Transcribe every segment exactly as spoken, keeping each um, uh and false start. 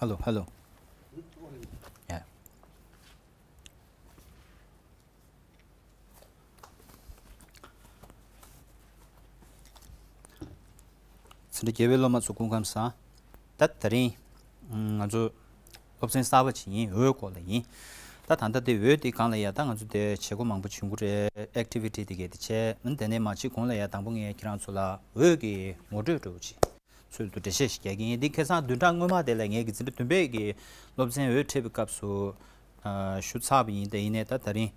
Hello, hello. Yeah. འཛིན་གྲྭ་བརྒྱད་པའི་སློབ་མ་ཚོ་སྐུ་ཁམས་བཟང་། ད་དེ་རིང་ང་ཚོ་སློབ་ཚན་གསར་པ་ཅིག་ཡིན། འོད་སྐོར་ལ་ཡིན། ད་ད་ལྟ་དེ་འོད་དེ་སྒང་ལ་ཡ་ད་ང་ཚོ་དེ་བྱེད་སྒོ་མང་པོ་བྱུང་གི་རེད། ཨེག་ཊི་བི་ཊི་དེ་གས་དེ་བྱས། ཨ་ནི་དེ་ནས་མ་བྱེད་གོང་ལ་ཡ་དང་པོ་ངས་ཁྱེད་རང་ཚོ་ལ་འོད་ཀྱི་ངོ་སྤྲོད་འདྲ་བོ་ཅིག་ཚུལ་དུ་འགྲེལ་བཤད་ཞིག་རྒྱག་གི་ཡིན། འདི་ཁ་སང་བདུན་ཕྲག་སྔོན་མ་དེ་ལ་ངས་ཀྱི་འཛིན་གྲྭ་བདུན་པའི་གི་སློབ་ཚན་འོད་འཕྲད་པའི་སྐབས་སུ་ཞུ་ཚར་བ་ཡིན། དེ་ཡིན་ནའི་ད་དེ་རིང་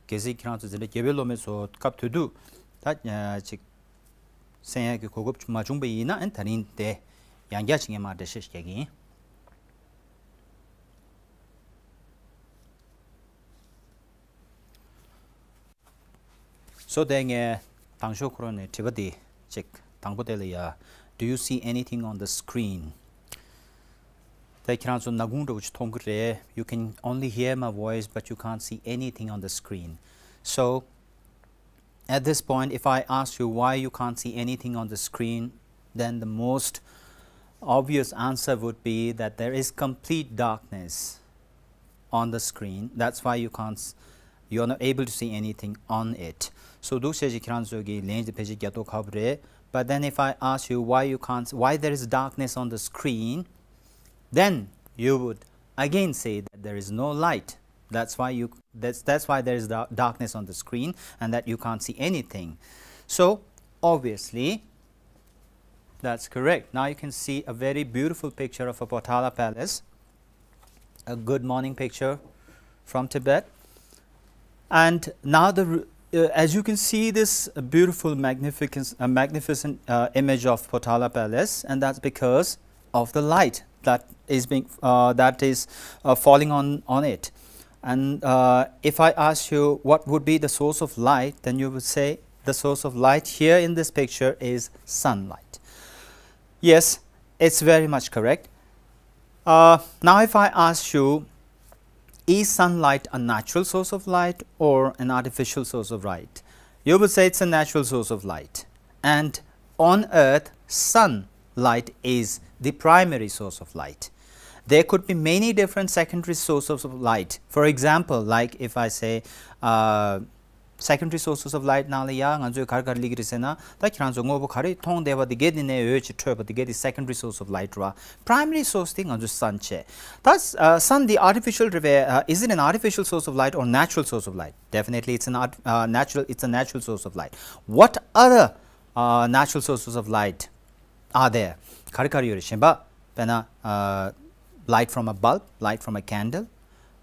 གལ་སྲིད་ཁྱེད་རང་ཚོ་འཛིན་གྲྭ་བརྒྱད་པའི་སློབ་མ་ཚོ་སྐབས་དེ་དུས་ད་ཅིག་གསན་ཡག་གི་གོ་སྐབས་མ་བྱུང་པ་ཡིན་ན། ཨ་ནི་དེ་རིང་དེ་ཡང་བསྐྱར་ཅིག་ངས་མར་འགྲེལ་བཤད་ཞིག་རྒྱག་གི་ཡིན། སོ་དེ་ངས་དང་ཤོག་ཁོ་རང་ནས་དྲི་བ་འདི་ཅིག་དང་པོ་དེ་ལ་ཡ། Do you see anything on the screen? དེ་ཁྱེད་རང་ཚོ་ནག་ཁུང་འདྲ་བོ་ཅིག་མཐོང་གི་རེད། You can only hear my voice, but you can't see anything on the screen. So, at this point, if I ask you why you can't see anything on the screen, then the most obvious answer would be that there is complete darkness on the screen. That's why you can't, s- you are not able to see anything on it. So འདུག་བྱས་ཅིག་ཁྱེད་རང་ཚོ་གི་ལན་དེ་ཕལ་ཆེར་རྒྱག་མདོག་ཁ་པོ་རེད། But then if I ask you why you can't, why there is darkness on the screen, then you would again say that there is no light. That's why you, that's, that's why there is da- darkness on the screen and that you can't see anything. So obviously, that's correct. Now you can see a very beautiful picture of a Potala Palace, a good morning picture from Tibet. And now the r- uh, as you can see this beautiful, magnificent, uh, magnificent uh, image of Potala Palace, and that's because of the light that is being uh, that is uh, falling on on it. And uh, if I ask you what would be the source of light, then you would say the source of light here in this picture is sunlight. Yes, it's very much correct. Uh, now, if I ask you, is sunlight a natural source of light or an artificial source of light? You would say it's a natural source of light. And on earth, sunlight is the primary source of light. There could be many different secondary sources of light. For example, like if I say, uh, secondary sources of light ནང་ལ་ཡ་ང་ཚོས་ག་རེ་ག་རེ་ལབ་ཀྱི་རེད་ཟེར་ན། ད་ཁྱེད་རང་ཚོ་དངོས་པོ་ག་རེ་མཐོང་བསྡད་པ་དེ་གས་དེ་ནས་འོད་ཅིག་འཕྲོས་པ་དེ་གས་དེ་secondary source of light རེད་བ། Primary source དེ་ང་ཚོའི་sun བྱས། ད་uh, sun the artificial རེད་པས། Uh, is it an artificial source of light or natural source of light? Definitely, it's an art, uh, natural, it's a natural source of light. What other uh, natural sources of light are there? ག་རེ་ག་རེ་ཡོད་རེད། གཞན་པ་དཔེར་ན་uh, light from a bulb, light from a candle,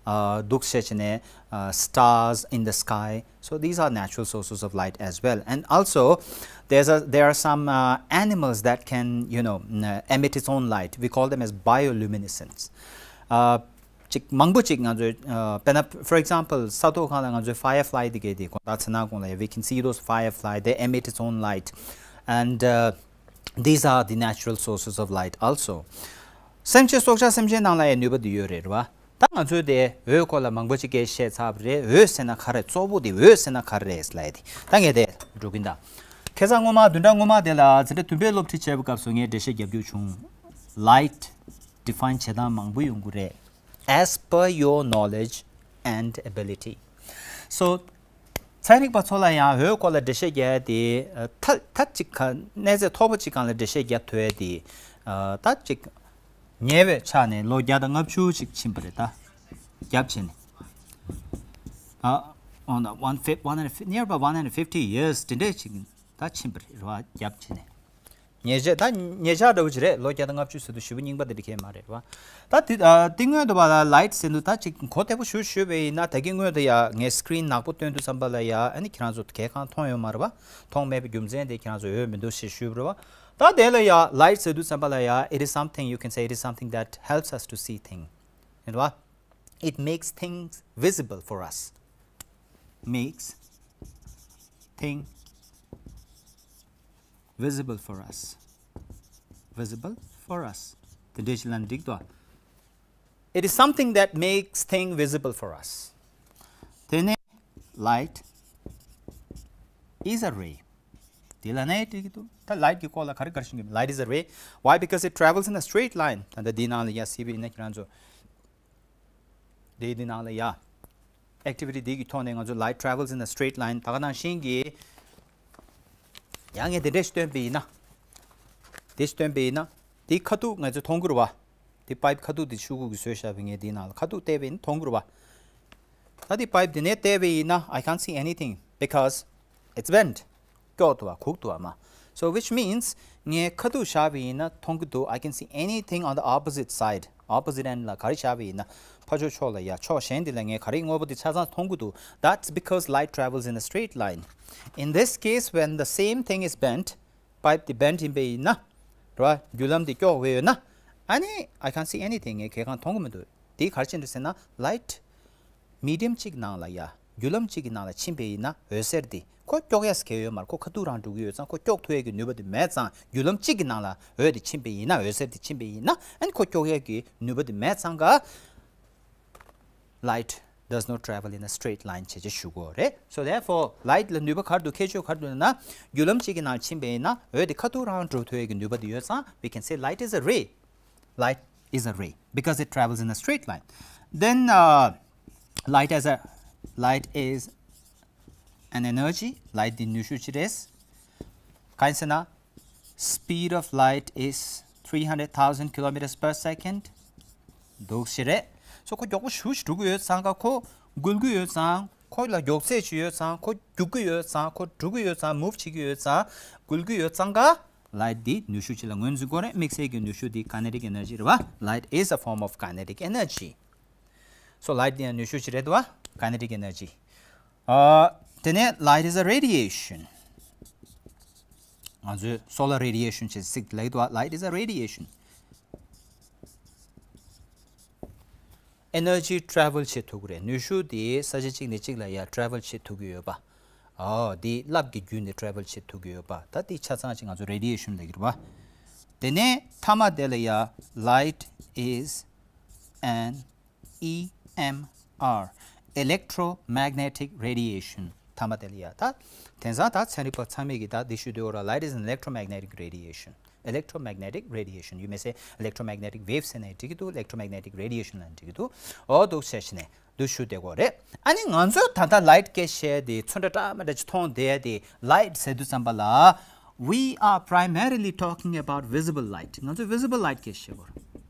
uh, འདུག་བྱས་བྱས་ནས uh, stars in the sky. So these are natural sources of light as well. And also, there's a, there are some uh, animals that can, you know, uh, emit its own light. We call them as bioluminescence. Uh, ཅིག་མང་པོ་ཅིག་ང་ཚོས་uh, དཔེར་ན་for example ས་ཐོག་སྒང་ལ་ང་ཚོས་firefly དེ་གས་དེ་དགོང་དག་མཚན་ནག་གུང་ལ་we can see those firefly, they emit its own light. And uh, these are the natural sources of light also. སེམས་ཅན་སྲོག་ཆགས་སེམས་ཅན་ནང་ལ་ཡང་ནུས་པ་འདི་ཡོད་རེད་བ། ད་ང་ཚོས་དེ་འོད་སྐོར་ལ་མང་པོ་ཅིག་སྐད་བཤད་ཚར་བ་རེད། འོད་ཟེར་ན་ག་རེ་རེད། གཙོ་བོ་དེ་འོད་ཟེར་ན་ག་རེ་རེད་ལབ་ཡ་དེ་ད་ངས་དེ་འགྲོ་གིན་ད། ཁ་སང་སྔོན་མ་བདུན་ཕྲག་སྔོན་མ་དེ་ལ་འཛིན་གྲྭ་བདུན་པའི་སློབ་ཁྲིད་བྱས་པའི་སྐབས་སུ་ངས་འགྲེལ་བཤད་རྒྱབ་རྒྱུ་བྱུང་། Light define བྱེད་སྟངས་མང་པོ་ཡོང་གི་རེད། As per your knowledge and ability. So ཚན་རིག་པ་ཚོ་ལ་ཡང་འོད་སྐོར་ལ་འགྲེལ་བཤད་རྒྱག་ཡ་དེ་ད་ད་ཅིག་ག་གནས་ཚད་མཐོ་པོ་ཅིག་སྒང་ལ་འགྲེལ་བཤད་རྒྱག་ཐུབ་ཡ་དེ་ད་ཅིག་ཉེ་བའི་ཆ་ནས་ལོ་བརྒྱ་དང་ལྔ་བཅུ་ཅིག་ཕྱིན་པ་རེད། ད་རྒྱབ་བྱས་ནས་ད་on the one fifty, one hundred, nearby one hundred fifty years དེ་འདྲས་ཅིག་ད་ཕྱིན་པ་རེད་བ། རྒྱབ་བྱས་ནས། ཉེ་ཆར་ད་ཉེ་ཆར་འདྲ་བོ་ཅིག་རེད། ལོ་བརྒྱ་དང་ལྔ་བཅུ་ཟེར་དུས་ཞེ་པོ་རྙིང་པ་དེ་འདྲ་གས་མ་རེད་བ། ད་དེ་ཨ་དེ་སྔོན་དུ་བ་ལ་light ཟེར་དུས་ད་ཅིག་གོ་བདེ་པོ་ཞུ་ཞུས་པ་ཡིན་ན། ད་གིན་སྔོན་དུ་ཡ་ངས་screen ནག་པོ་སྟོན་དུས་ཙམ་པ་ལ་ཡ་ཨ་ནི་ཁྱེད་རང་ཚོ་གས་གང་མཐོང་ཡོད་མ་རེད་བ། མཐོང་མེད་པའི་རྒྱུ་མཚན་དེ་ཁྱེད་རང་ཚོ་འོས་མི་འདུག་ཞེས་ཞུས་པ་རེད་བ། ད་དེ་ལ་ཡ་light ཟེར་དུས་ཙམ་པ་ལ་ཡ it is something, you can say it is something that helps us to see things. རེད་བ། It makes things visible for us. Makes thing visible for us. Visible for us. དེ་འདྲས་ཞིག་ལབ་ན་འགྲིག་འདུག It is something that makes thing visible for us. དེ་ནས་light is a ray. དེ་ལ་ནས་དེ་གི་འདུག་ད་light གི་སྐོར་ལ་ག་རེ་ག་རེ་ཤེས་ཀྱི། Light is a ray. Why? Because it travels in a straight line. ད་ལྟ་འདི་ནང་ལ་ཡ་སི་བི་ཡིན་ན་ཁྱེད་རང་ཚོ་དེ་འདི་ནང་ལ་ཡ་activity འདི་གི་ཐོག་ནས་ང་ཚོ་light travels in a straight line ད་ག་ནང་བཞིན་གྱི་ཡང་ངས་དེ་འདྲས་ཤིག་སྟོན་པ་ཡིན་ན། དེ་ཤིག་སྟོན་པ་ཡིན་ན། དེ་ཁ་ཐུག་ང་ཚོ་མཐོང་གི་རེད་བ། དེ་pipe ཁ་ཐུག་དེ་ཤོག་གུ་གི་བཟོས་བཞག་པའི་ངས་དེའི་ནང་ལ་ཁ་ཐུག་བལྟས་པ་ཡིན་ན་མཐོང་གི་རེད་བ། ད་དེ་pipe དེ་ནས་བལྟས་པ་ཡིན་ན། I can't see anything because it's bent. ཀྱོག་འདུག་བ། ཁུག་འདུག་བ་མ། So which means ངས་ཁ་ཐུག་བཞག་པ་ཡིན་ན་མཐོང་གི་འདུག I can see anything on the opposite side. Opposite end ལ་ག་རེ་བཞག་པ་ཡིན་ན། ཕར་ཕྱོགས་ཕྱོགས་ལ་ཡ་ཕྱོགས་གཞན་དེ་ལ་ངས་ག་རེ་དངོས་པོ་དེ་ཆ་ཚང་མཐོང་གི་འདུག That's because light travels in a straight line. In this case, when the same thing is bent, pipe དེ་bent ཡིན་པ་ཡིན་ན། རེད་བ། བརྒྱུད་ལམ་དེ་ཀྱོག་བས་ཡོད་ན། ཨ་ནི་I can't see anything. ངས་གང་ཡང་མཐོང་གི་མི་འདུག་དེ་ག་རེ་བྱས་འདུག་ཟེར་ན། Light medium གཅིག་ནང་ལ་ཡ། བརྒྱུད་ལམ་གཅིག་གི་ནང་ལ་ཕྱིན་པ་ཡིན་ན་འོད་ཟེར་དེ་ཁོ་ཀྱོག་ཡས་གང་ཡང་ཡོད་མ་རེད། ཁོ་ཁ་ཐུག་རང་འགྲོ་གི་ཡོད་ཙང་། ཁོ་ཀྱོག་ཐུབ་ཡས་ཀྱི་ནུས་པ་དེ་མེད་ཙང་། བརྒྱུད་ལམ་གཅིག་གི་ནང་ལ་འོད་དེ་ཕྱིན་པ་ཡིན་ན། འོད་ཟེར་དེ་ཕྱིན་པ་ཡིན་ན། ཨ་ནི་ཁོ་ཀྱོག་ཡས་ཀྱི་ནུས་པ་དེ་མེད་ཙང་ཀ Light does not travel in a straight line བྱས་བྱས་ཞུ་དགོས་རེད། So therefore, light ལ་ནུས་པ་ག་རེ་འདུག་ཁྱད་ཆོས་ག་རེ་འདུག་ན། བརྒྱུད་ལམ་གཅིག་གི་ནང་ཕྱིན་པ་ཡིན་ན་འོད་དེ་ཁ་ཐུག་རང་འགྲོ་ཐུབ་ཡས་ཀྱི་ནུས་པ་དེ་ཡོད་ཙང་། We can say light is a ray. Light is a ray because it travels in a straight line. Then, uh, light as a light is an energy. Light དེ་ནུས་ཤུགས་ཅིག་རེད། གང་ཡིན་ཟེར་ན། Speed of light is three hundred thousand kilometers per second. འདུག་ཞེས་རེད། So ཁོ་མགྱོགས་པོ་ཞེ་པོ་ཞིག་འགྲོ་གི་ཡོད་ཙང་ཀ་ཁོ་འགུལ་གི་ཡོད་ཙང་། ཁོ་ལ་མགྱོགས་ཚད་ཅིག་ཡོད་ཙང་། ཁོ་རྒྱུག་གི་ཡོད་ཙང་། ཁོ་འགྲོ་གི་ཡོད་ཙང་། move བྱེད་ཀྱི་ཡོད་ཙང་། འགུལ་གི་ཡོད་ཙང་ཀ light འདི་ནུས་ཤུགས་ཅིག་ལ་ངོས་འཛིན་དགོས་རེད། དམིགས་བསལ་གྱི་ནུས་ཤུགས་འདི་kinetic energy རེད་བ། Light is a form of kinetic energy. So light འདི་ཡང་ནུས་ཤུགས་ཅིག་རེད་བ། Kinetic energy. ཨ། དེ་ནས་light is a radiation. ང་ཚོས་solar radiation ཅེས་ཚིག་ལབ་ཀྱི་འདུག་བ། Light is a radiation. Energy travel བྱེད་ཐུབ་ཀྱི་རེད། ནུས་ཤུགས་དེ་ས་ཆ་གཅིག་ནས་གཅིག་ལ་ཡ་travel བྱེད་ཐུབ་ཀྱི་ཡོད་པ། ཨོ། དེ་རླབས་ཀྱི་བརྒྱུད་ནས་travel བྱེད་ཐུབ་ཀྱི་ཡོད་པ། ད་དེ་ཆ་ཚང་ཅིག་ང་ཚོ་radiation ལབ་ཀྱི་རེད་བ། དེ་ནས་མཐའ་མ་དེ་ལ་ཡ་light is an E M R, electromagnetic radiation. ཐ་མ་དེ་ལ་ཡ་ད། དེང་སང་ད་ཚན་རིག་པ་ཚང་མས་ཀྱི་ད་འདི་ཞུ་འདོད་ར། Light is an electromagnetic radiation. Electromagnetic radiation. You may say electromagnetic wave ཟེར་ནས་འགྲིག་གི་འདུག electromagnetic radiation ལ་འགྲིག་གི་འདུག་འོ་འདུག་བྱས་ནས་འདི་ཞུ་བསྡད་དགོས་རེད། ཨ་ནི་ང་ཚོས་ད་ལྟ་light སྐད་བཤད་དེ་ཚོན་ཁྲ་འདྲ་མི་འདྲ་ཅིག་མཐོང་བསྡད་དེ། Light ཟེར་དུས་ཙམ་པ་ལ། We are primarily talking about visible light. ང་ཚོས་visible light སྐད་བཤད་དགོས་རེད།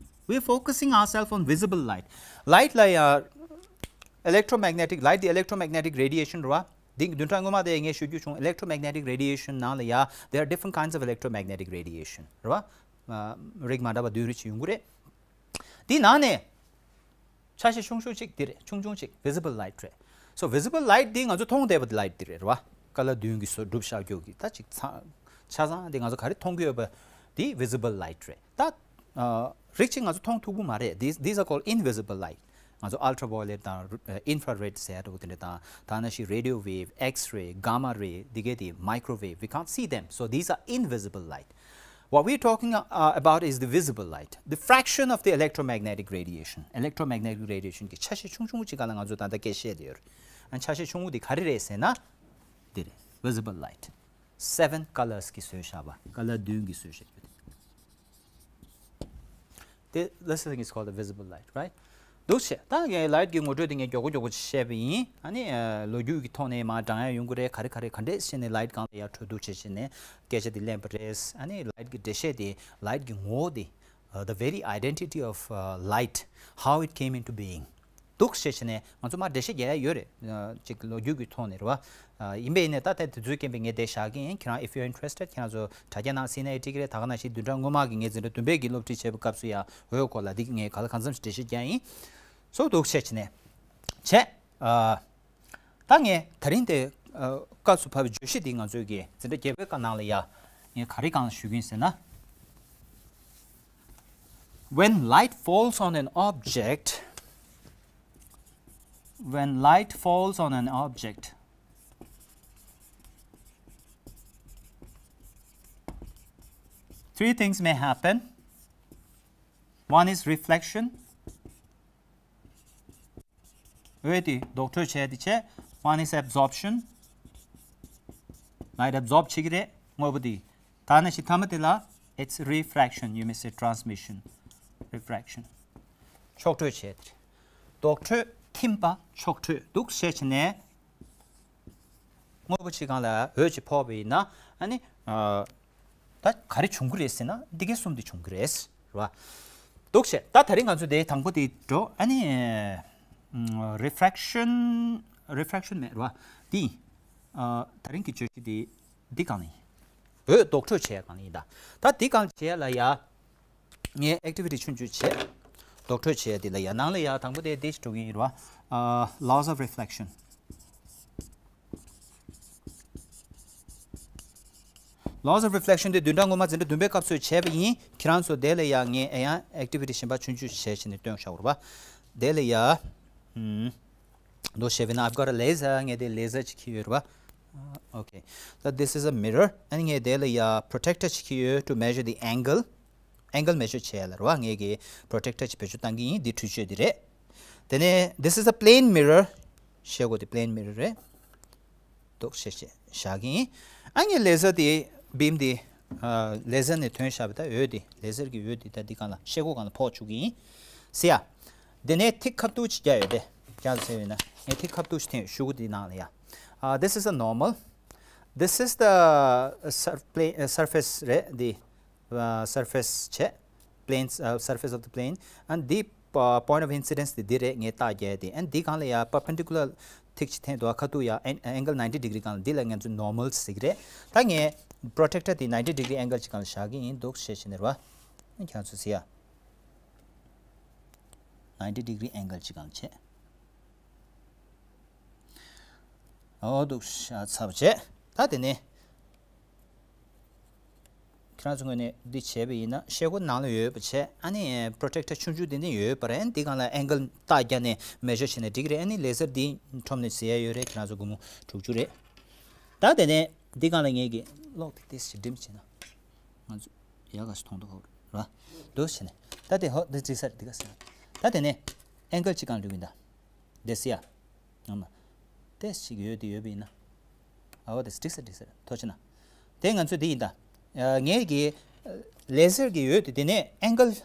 We are focusing ourselves on visible light. Light ལ་ཡ། Electromagnetic, light the electromagnetic radiation རེད་བ། འདི་བདུན་ཕྲག་སྔོན་མ་དེ་ངས་ཞུ་རྒྱུ་བྱུང་། Electromagnetic radiation ནང་ལ་ཡ། There are different kinds of electromagnetic radiation རེད་བ། ཨ། རིགས་མ་འདྲ་བ་བདུན་རེ་ཅིག་ཡོང་གི་རེད། འདི་ནང་ནས་ཆ་ཤས་ཆུང་ཆུང་གཅིག་འདི་རེད། ཆུང་ཆུང་གཅིག་visible light རེད། So visible light འདི་ང་ཚོ་མཐོང་བསྡད་པ་འདི་light འདི་རེད་རེད་བ། ཀ་ལ་བདུན་གྱིས་བཟོ་གྲུབ་བཞག་རྒྱུ་གི་ད་ཅིག་ཚ། ཆ་ཚང་འདི་ང་ཚོ་ག་རེ་མཐོང་གི་ཡོད་པ་འདི་visible light རེད་ད། ཨ། རིགས་གཅིག་ང་ཚོ་མཐོང་ཐུབ་ཀྱི་མ་རེད། These, these are called invisible light. ང་ཚོ་ultraviolet དང་། ཨ། infrared ཟེར་ཡ་འདྲ་བོ་དེ་འདྲ་དང་། ད་ནང་བཞིན་radio wave, X-ray, gamma ray འདི་གས་དེ་microwave, we can't see them. So these are invisible light. What we're talking, uh, about is the visible light, the fraction of the electromagnetic radiation. Electromagnetic radiation གི་ཆ་ཤས་ཆུང་ཆུང་ཅིག་སྒང་ལ་ང་ཚོ་ད་ལྟ་སྐད་བཤད་བསྡད་ཡོད་རེད། ཨ། ཆ་ཤས་ཆུང་ངུ་དེ་ག་རེ་རེད་ཟེར་ན། འདི་རེད། Visible light. Seven colors གིས་བཟོས་བཞག་པ། ཀ་ལར་བདུན་གྱིས་བཟོས་བཞག་ཡོད། དེ། This thing is called the visible light, right? འདུག་བྱས། ད་ངས་light གི་ངོ་སྤྲོད་དེ་ངས་མགྱོགས་པོ་མགྱོགས་པོ་ཅིག་བཤད་པ་ཡིན། ཨ་ནི། ཨ། ལོ་རྒྱུས་ཀྱི་ཐོག་ནས་མར་བགྲང་ཡ་ཡོང་གི་རེད། ག་རེ་ག་རེ་ག་འདྲས་བྱས་ནས་light སྒང་ལ་ཡར་འཕྲོས་འདུག་བྱས་བྱས་ནས་སྐད་ཆ་དེ་ལེན་པ་རེད། ཨ་ནི་light གི་འགྲེལ་བཤད་དེ། Light གི་ངོ་བོ་དེ། Uh, the very identity of, uh, light, how it came into being. འདུག་བྱས་བྱས་ནས་ང་ཚོ་མར་འགྲེལ་བཤད་རྒྱག་ཡ་ཡོད་རེད། ཨ། ཅིག་ལོ་རྒྱུས་ཀྱི་ཐོག་ནས་རེད་བ། ཨ། ཡིན་པས་ཡིན་ནས་ད་ལྟ་དེ་ཚོའི་རྐྱེན་པས་ངས་དེ་བཞག་གི་ཡིན། ཁྱེད་རང་if you're interested ཁྱེད་རང་ཚོ་དྲ་རྒྱ་ནང་གཟིགས་ན་ཡང་འགྲིག་གི་རེད། ད་ག་ནང་བཞིན་བདུན་ཕྲག་སྔོན་མ་གི་ངས་འཛིན་གྲྭ་བདུན་པའི་གི་སློབ་ཁྲིད་བྱས་པའི་སྐབས་སུ་ཡང་འོས་སྐོར་ལ་འདི་ངས་ག་ལ་གང་འཚམ་ཞིག་འགྲེལ་བཤད་རྒྱག་ཡིན། སོ་འདུག་བྱས་བྱས་ནས་བྱས། ཨ། ད་ངས་ད་རིང་དེ། ཨ། སྐབས་སུ་བབས་པའི་བརྗོད་གཞི་འདི་ང་ཚོའི་གི་འཛིན་གྲྭ་བརྒྱད་པའི་སྐབས་ནང་ལ་ཡ་ངས་ག་རེ་གང་ཞུ་གི་ཡིན་ཟེར་ན། When light falls on an object, when light falls on an object, three things may happen. One is reflection. འོད་དེ་ལྡོག་འཕྲོས་བྱས་དེ་བྱས། One is absorption. Light absorb བྱེད་ཀྱི་རེད། དངོས་པོ་དེ། ད་ནི་ཞིག་མཐའ་མ་དེ་ལ། It's refraction, you may say transmission, refraction. ཕྱོགས་འཕྲོས་བྱས་ཏེ། རྡོག་འཕྲོད་ཐིམ་པ་ཕྱོགས་འཕྲོས་འདུག་ཞེས་བྱས་ནས། དངོས་པོ་གཅིག་སྒང་ལ་འོད་ཅིག་ཕོག་པ་ཡིན་ན། ཨ་ནི། ཨ། ད་ག་རེ་བྱུང་གི་རེད་ཟེར་ན། འདི་གའི་གསུམ་དེ་བྱུང་གི་རེད། རེད་བ། འདུག་བྱས། ད་དེ་རིང་ང་ཚོ་དེ་དང་པོ་དེ་འགྲོ། ཨ་ནི། ཨ། refraction, refraction མེད་རེད་བ། འདི། ཨ། དེ་རིང་གི་བརྗོད་གཞི་དེ་འདི་སྒང་ནས་ཡིན། འོད་རྡོག་འཕྲོད་བྱེད་ཡ་སྒང་ནས་ཡིན་ད། ད་འདི་སྒང་བྱེད་ཡ་ལ་ཡ། ངས་activity ཆུང་ཆུང་བྱས། རྡོག་འཕྲོད་བྱེད་ཡ་འདི་ལ་ཡ། ནང་ལ་ཡ་དང་པོ་དེ་འདི་ཞིག་འགྲོ་གི་ཡིན་རེད་བ། ཨ། laws of reflection. Laws of reflection དེ་བདུན་ཕྲག་སྔོན་མ་འཛིན་གྲྭ་བདུན་པའི་སྐབས་སུ་བྱས་པ་ཡིན། ཁྱེད་རང་ཚོ་དེ་ལ་ཡང་ངས་ཨེ་ཡང་activity གཞན་པ་ཆུང་ཆུང་བྱས་བྱས་ནས་སྟོན་བཞག་རེད་བ། དེ་ལ་ཡ། ཨུམ། འདུག་བྱས་པ་ཡིན་ན། I've got a laser. ངས་དེ་laser ཅིག་འཁྱེར་ཡོད་རེད་བ། Okay. So this is a mirror. ཨ་ནི་ངས་དེ་ལ་ཡ་protector ཅིག་འཁྱེར་ཡོད། To measure the angle. Angle measure བྱེད་ཡ་ལ་རེད་བ། ངས་ཀྱི་protector ཅིག་བེད་སྤྱོད་བཏང་གི་ཡིན། འདི་འཕྲུལ་ཆས་འདི་རེད། དེ་ནས་this is a plane mirror. ཤེལ་སྒོ་དེ་plane mirror རེད། འདུག་བྱས་བྱས་བཞག་གི་ཡིན། ཨ་ནི་laser དེ་beam དེ། ཨ། laser ནས་ཐོན་བཞག་པ་ད་འོད་དེ། laser གི་འོད་དེ་ད་འདི་སྒང་ལ་ཤེལ་སྒོ་སྒང་ལ་ཕོག་བཅུག་གི་ཡིན། ཟེར་ཡ། དེ་ནས་ཐིག་ཁ་ཐུག་ཅིག་བརྒྱབ་ཡོད་དེ། བརྒྱབ་ཟེར་ཡོད་ན། ངས་ཐིག་ཁ་ཐུག་ཅིག་འཐེན་ཡོད། ཤུ་གུ་དེའི་ནང་ལ་ཡ། ཨ། This is a normal. This is the surf plane, uh, surface རེད་འདི། ཨ། surface བྱས། planes, ཨ། surface of the plane. And the, ཨ། point of incidence དེ་འདི་རེད། ངས་རྟགས་བརྒྱབ་དེ། And འདི་སྒང་ལ་ཡ་perpendicular ཐིག་ཅིག་འཐེན་འདུག་ཁ་ཐུག་ཡ། an- angle ninety degree སྒང་ལ། འདི་ལ་ང་ཚོས་normal ཟེར་གི་རེད། ད་ངས་protector དེ་ninety degree angle ཅིག་སྒང་ལ་བཞག་གི་ཡིན། འདུག་བྱས་བྱས་ནས་རེད་བ། ཁྱེད་ཚོས་ཟེར་ཡ། ninety degree angle ཅིག་སྒང་ལ་བྱས། འོ་འདུག་བྱས་ཚར་བ་བྱས། ད་དེ་ནས། ཁྱེད་རང་ཚོ་ངོས་ནས་འདི་བྱས་པ་ཡིན་ན། ཤེལ་སྒོ་ནང་ལ་ཡོད་པ་བྱས། ཨ་ནི་protector ཆུང་ཆུང་དེ་འདྲ་ཡོད་པ་རེད། འདི་སྒང་ལ་angle རྟགས་བརྒྱབ་ནས་measure བྱས་ན་འགྲིག་གི་རེད། ཨ་ནི་laser འདི་ཁྲོམ་ནས་ཟ་ཡ་ཡོད་རེད། ཁྱེད་རང་ཚོ་སྒོར་མོ་དྲུག་ཅུ་རེད། ད་དེ་ནས་འདི་སྒང་ལ་ངས་ཀྱི་གློག་དེ་ཏོག་ཙམ་ཌིམ་བྱས་ན། ང་ཚོ་ཡག་ག་ཞིག་མཐོང་འདུག་ཧོ་ར། འདུག་བྱས་ནས། ད་དེ་ཧོ་འདི་འགྲིག་ས་རེད། འདི་ག་ཟེར་ན། ད་དེ་ནས་angle གཅིག་སྒང་ལ་འགྲོ་གི་ཡིན་ད། དེ་སི་ཡ། ངོ་མ། ཏོག་ཙམ་ཅིག་འོད་དེ་ཡོད་པ་ཡིན་ན། ཨ་འོ་དེ་འགྲིག་ས་འགྲིག་ས་རེད། ཐུགས་རྗེ་གནང་། དེ་ང་ཚོ་འདི་ཡིན་ད། ཨ། ངས་ཀྱི་laser གི་འོད་དེ་དེ་ནས་angle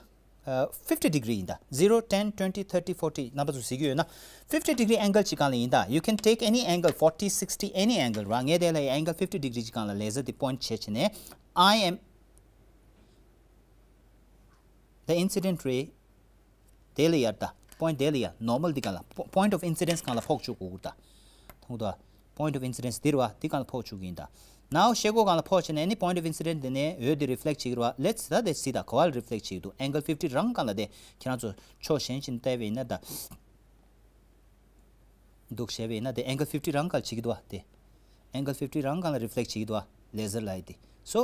ཨ། fifty degree ཡིན་ད། zero, ten, twenty, thirty, forty རྣམ་པ་ཚོ་གཟིགས་ཀྱི་ཡོད་ན། fifty degree angle གཅིག་སྒང་ལ་ཡིན་ད། You can take any angle, forty, sixty, any angle ར། ངས་དེ་ལ་angle fifty degree གཅིག་སྒང་ལ་laser དེ་point བྱས་བྱས་ནས། I am the incident ray དེ་ལ་ཡར་ད། point དེ་ལ་ཡར། normal འདི་སྒང་ལ། po- point of incidence སྒང་ལ་ཕོག་བཅུག་དགོས་ད། མཐོང་འདུག point of incidence འདིར་བ། འདི་སྒང་ལ་ཕོག་བཅུག་གི་ཡིན་ད། now ཤེལ་སྒོ་སྒང་ལ་ཕོག་བྱས་ནས་ནི་point of incidence དེ་ནས་འོད་དེ་reflect བྱེད་ཀྱི་རེད་བ། let's ད་དེ་སྲིད་ད་ག་བ་ལ་reflect བྱེད་ཀྱི་འདུག angle fifty རང་སྒང་ལ། དེ་ཁྱེད་རང་ཚོ་ཕྱོགས་གཞན་ཞིག་ནས་བལྟས་པ་ཡིན་ན་ད། འདུག་བྱས་པ་ཡིན་ན་དེ་angle fifty རང་སྒང་ལ་བྱེད་ཀྱི་འདུག་བ། དེ་angle fifty རང་སྒང་ལ་reflect བྱེད་ཀྱི་འདུག་བ། laser light དེ། so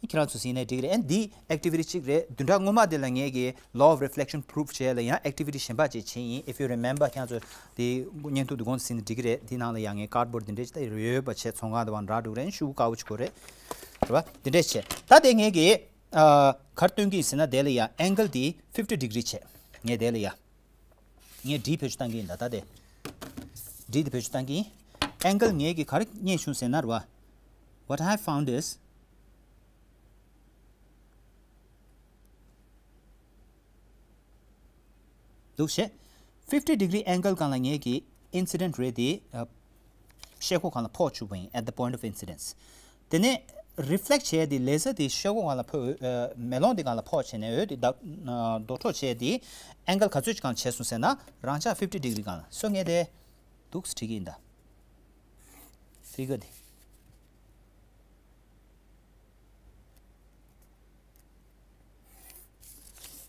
ཁྱེད་རང་ཚོ་ཟིན་ནས་འགྲིག་རེད། ཨན་འདི་activity གཅིག་རེད། བདུན་ཕྲག་སྔོན་མ་དེ་ལ་ངས་ཀྱི་law of reflection prove བྱས་ལ་ཡང་activity གཞན་པ་ཅིག་བྱས་ཡིན། If you remember ཁྱེད་རང་ཚོ་དེ་བརྙན་ཐུང་དེ་གོང་ཟིན་ནས་འགྲིག་རེད། དེ་ནང་ལ་ཡང་ངས་cardboard དེ་འདྲས་ཅིག་ད་ཡོད་པ་བྱས། ཚོང་ཁང་དེ་བ་འདྲ་འགྲོ་རེད། ཤུ་དཀར་པོ་ཅིག་གོ་རེད། རེད་བ། དེ་འདྲས་བྱས། ད་དེ་ངས་ཀྱི་ཨ་གར་སྟོན་གྱི་ཟིན་ན་དེ་ལ་ཡང་angle དེ་fifty degree བྱས། ངས་དེ་ལ་ཡང་ངས་D བེད་སྤྱོད་བཏང་གི་ཡིན་ད། ད་དེ་D དེ་བེད་སྤྱོད་བཏང་གི་ཡིན། angle ངས་ཀྱི་ག་རེ་རྙེད་བྱུང་ཟེར་ན་རེད་བ། What I found is འདུག་བྱས། fifty degree angle སྒང་ལ་ངས་ཀྱི་incident ray དེ་ཨ་ཤེལ་སྒོ་སྒང་ལ་ཕོག་བཅུག་པ་ཡིན། At the point of incidence དེ་ནས་reflect བྱས་དེ་laser དེ་ཤེལ་སྒོ་སྒང་ལ་ཕོག་ཨ་མེ་ལོང་དེ་སྒང་ལ་ཕོག་བྱས་ནས་འོད་དེ་ད་ཨ་རྡོག་འཕྲོ་བྱས་དེ་angle ག་ཚོད་ཅིག་སྒང་བྱས་སོང་ཟེར་ན། རང་འཇགས་fifty degree སྒང་ལ། so ངས་དེ་འདུག་བྲིས་ཀྱི་ཡིན་ད། figure དེ།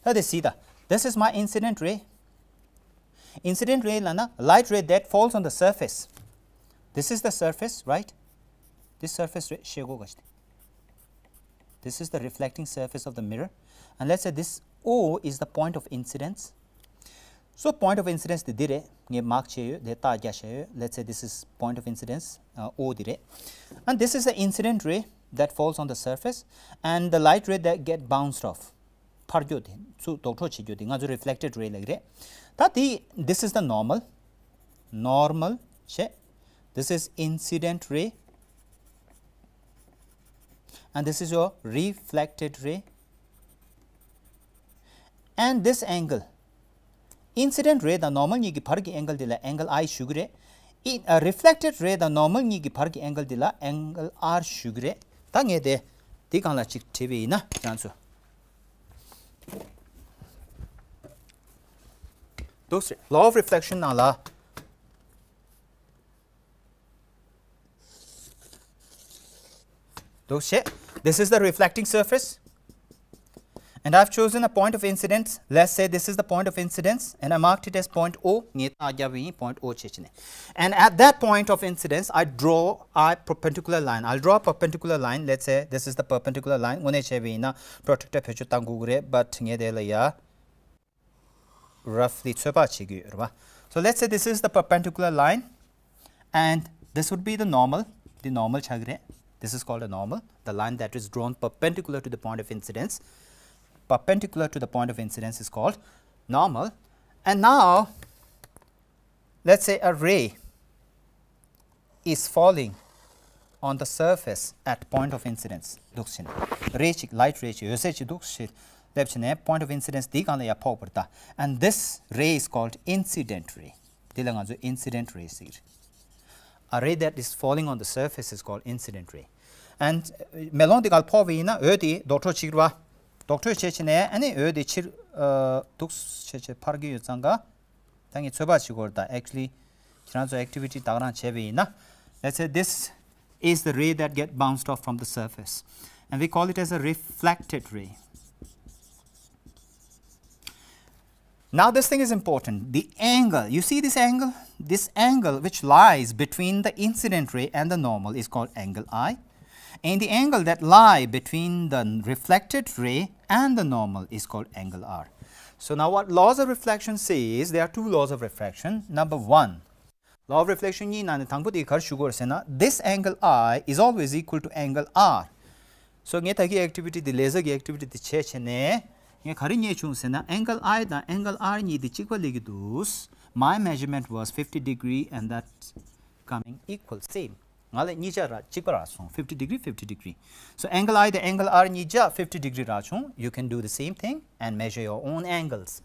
ད་དེ་གཟིགས་དང་། This is my incident ray. Incident ray ལབ་ན་light ray that falls on the surface. This is the surface, right? This surface རེད། ཤེལ་སྒོ་ག་ཅི། This is the reflecting surface of the mirror. And let's say this O is the point of incidence. So point of incidence དེ་འདི་རེད། ངས་མརྐ་བྱས་ཡོད། དེ་རྟགས་རྒྱག་བཞག་ཡོད། Let's say this is point of incidence, uh, O འདི་རེད། And this is the incident ray that falls on the surface and the light ray that get bounced off. ཕར་རྒྱུག་དེ་ཚུར་ལྡོག་འཕྲོ་བྱེད་རྒྱུ་དེ་ང་ཚོ་reflected ray ལབ་ཀྱི་རེད། ད་དེ་this is the normal, normal བྱས། This is incident ray. And this is your reflected ray. And this angle, incident ray དང་normal གཉིས་ཀྱི་བར་གྱི་angle དེ་ལ་angle I ཞུ་གི་རེད། ཨི- ཨ། reflected ray དང་normal གཉིས་ཀྱི་བར་གྱི་angle དེ་ལ་angle R ཞུ་གི་རེད། ད་ངས་དེ་དེ་སྒང་ལ་ཅིག་བྲིས་པ་ཡིན་ན་ཁྱེད་རང་ཚོ། འདུག་སེ། Law of reflection ནང་ལ། འདུག་སེ། This is the reflecting surface. And I've chosen a point of incidence. Let's say this is the point of incidence, and I marked it as point O. ངས་རྟགས་བརྒྱབ་པ་ཡིན། Point O བྱས་བྱས་ནས། And at that point of incidence, I draw a perpendicular line. I'll draw a perpendicular line. Let's say this is the perpendicular line. དངོས་གནས་བྱས་པ་ཡིན་ན་protractor བེད་སྤྱོད་གཏང་དགོས་ཀྱི་རེད། But ངས་དེ་ལ་ཡ། roughly ཚོད་དཔག་བྱེད་ཀྱི་ཡོད་རེད་བ། So let's say this is the perpendicular line, and this would be the normal. འདི་normal ཆགས་ཀྱི་རེད། This is called a normal. The line that is drawn perpendicular to the point of incidence. Perpendicular to the point of incidence is called normal. And now, let's say a ray is falling on the surface at point of incidence. འདུག་སེ་བྱས་ནས་ray ཅིག light ray ཅིག་འོད་ཟེར་ཅིག་འདུག་སེ་བྱས་སླེབས་བྱས་ནས་point of incidence འདིའི་སྒང་ལ་ཡར་ཕོག་པ་རེད་ད། And this ray is called incident ray. འདི་ལ་ང་ཚོས་incident ray ཟེར། A ray that is falling on the surface is called incident ray. And མེ་ལོང་འདི་སྒང་ལ་ཕོག་པ་ཡིན་ན་འོད་དེ་ལྡོག་འཕྲོ་བྱེད་ཀྱི་རེད་བ། ལྡོག་འཕྲོ་བྱས་བྱས་ནས་ཨ་ནི་འོད་དེ་ཕྱིར་ཨ་འདུག་སེ་བྱས་བྱས་འཕར་གྱི་ཡོད་ཙང་ཀ་ད་ངས་ཚོད་དཔག་བྱེད་དགོས་རེད་ད། Actually ཁྱེད་རང་ཚོ་activity ད་ག་རང་བྱས་པ་ཡིན་ན། Let's say this is the ray that get bounced off from the surface, and we call it as a reflected ray. Now this thing is important. The angle, you see this angle? This angle which lies between the incident ray and the normal is called angle I. And the angle that lie between the reflected ray and the normal is called angle R. So now what laws of reflection says, there are two laws of reflection. Number one, law of reflection གཉིས་ནང་ནས་དང་པོ་དེ་ག་རེ་ཞུ་དགོས་རེད་ཟེར་ན། This angle I is always equal to angle R. So ངས་ད་གིན་activity དེ་laser གི་activity དེ་བྱས་བྱས་ནས་ངས་ག་རེ་རྙེད་བྱུང་ཟེར་ན། angle I དང་angle R གཉིས་དེ་གཅིག་པ་སླེབས་ཀྱི་འདུག My measurement was fifty degree and that's coming equal, same. ང་ལ་གཉིས་ཆ་ར་གཅིག་པ་རག་སོང་། fifty degree, fifty degree. So angle I དང་angle R གཉིས་ཆ་fifty degree རག་བྱུང་། You can do the same thing and measure your own angles.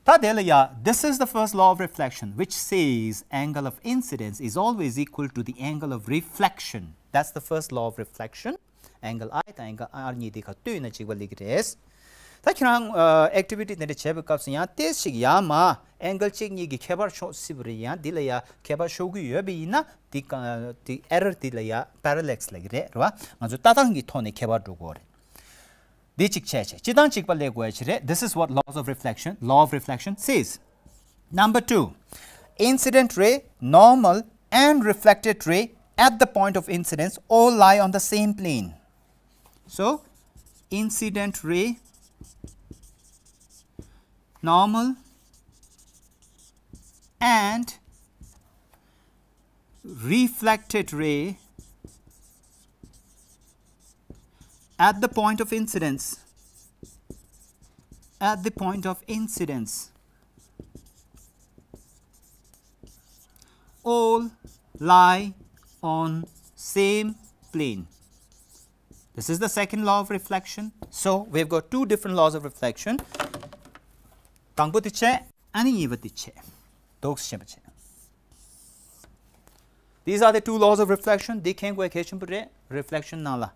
ད་དེ་ལ་ཡ། This is the first law of reflection, which says angle of incidence is always equal to the angle of reflection. That's the first law of reflection. Angle I དང་angle R གཉིས་དེ་ག་བལྟས་ན་གཅིག་པ་སླེབས་ཀྱི་རེད། ད་ཁྱེད་རང་ཨ་activity དེ་འདྲ་བྱེད་པའི་སྐབས་སུ་ཡང་ཏོག་ཙམ་ཡར་མར་angle གཅིག་གཉིས་ཀྱི་ཁྱད་པར་ཕྱོགས་སྲིད་པ་རེད། ཡང་འདི་ལ་ཡ་ཁྱད་པར་ཕྱོགས་ཀྱི་ཡོད་པ་ཡིན་ན་འདི་ག་འདི་error འདི་ལ་ཡ་parallax ལབ་ཀྱི་རེད། རེད་བ། ང་ཚོ་ལྟ་སྟངས་ཀྱི་ཐོག་ནས་ཁྱད་པར་འགྲོ་གི་རེད། འདི་གཅིག་བྱས་བྱས་སྤྱིར་བཏང་གཅིག་པ་སླེབས་དགོས་ཡ་ཅིག་རེད། This is what laws of reflection, law of reflection says. Number two, incident ray, normal and reflected ray at the point of incidence all lie on the same plane. So incident ray, normal and reflected ray at the point of incidence, at the point of incidence, all lie on same plane. This is the second law of reflection. So we've got two different laws of reflection. དང་པོ་དེ་བྱས། ཨ་ནི་གཉིས་པ་དེ་བྱས། འདུག་སེ་བྱས་པ་བྱས། These are the two laws of reflection. འདི་མཁྱེན་དགོས་གལ་ཆེན་པོ་རེད། Reflection ནང་ལ།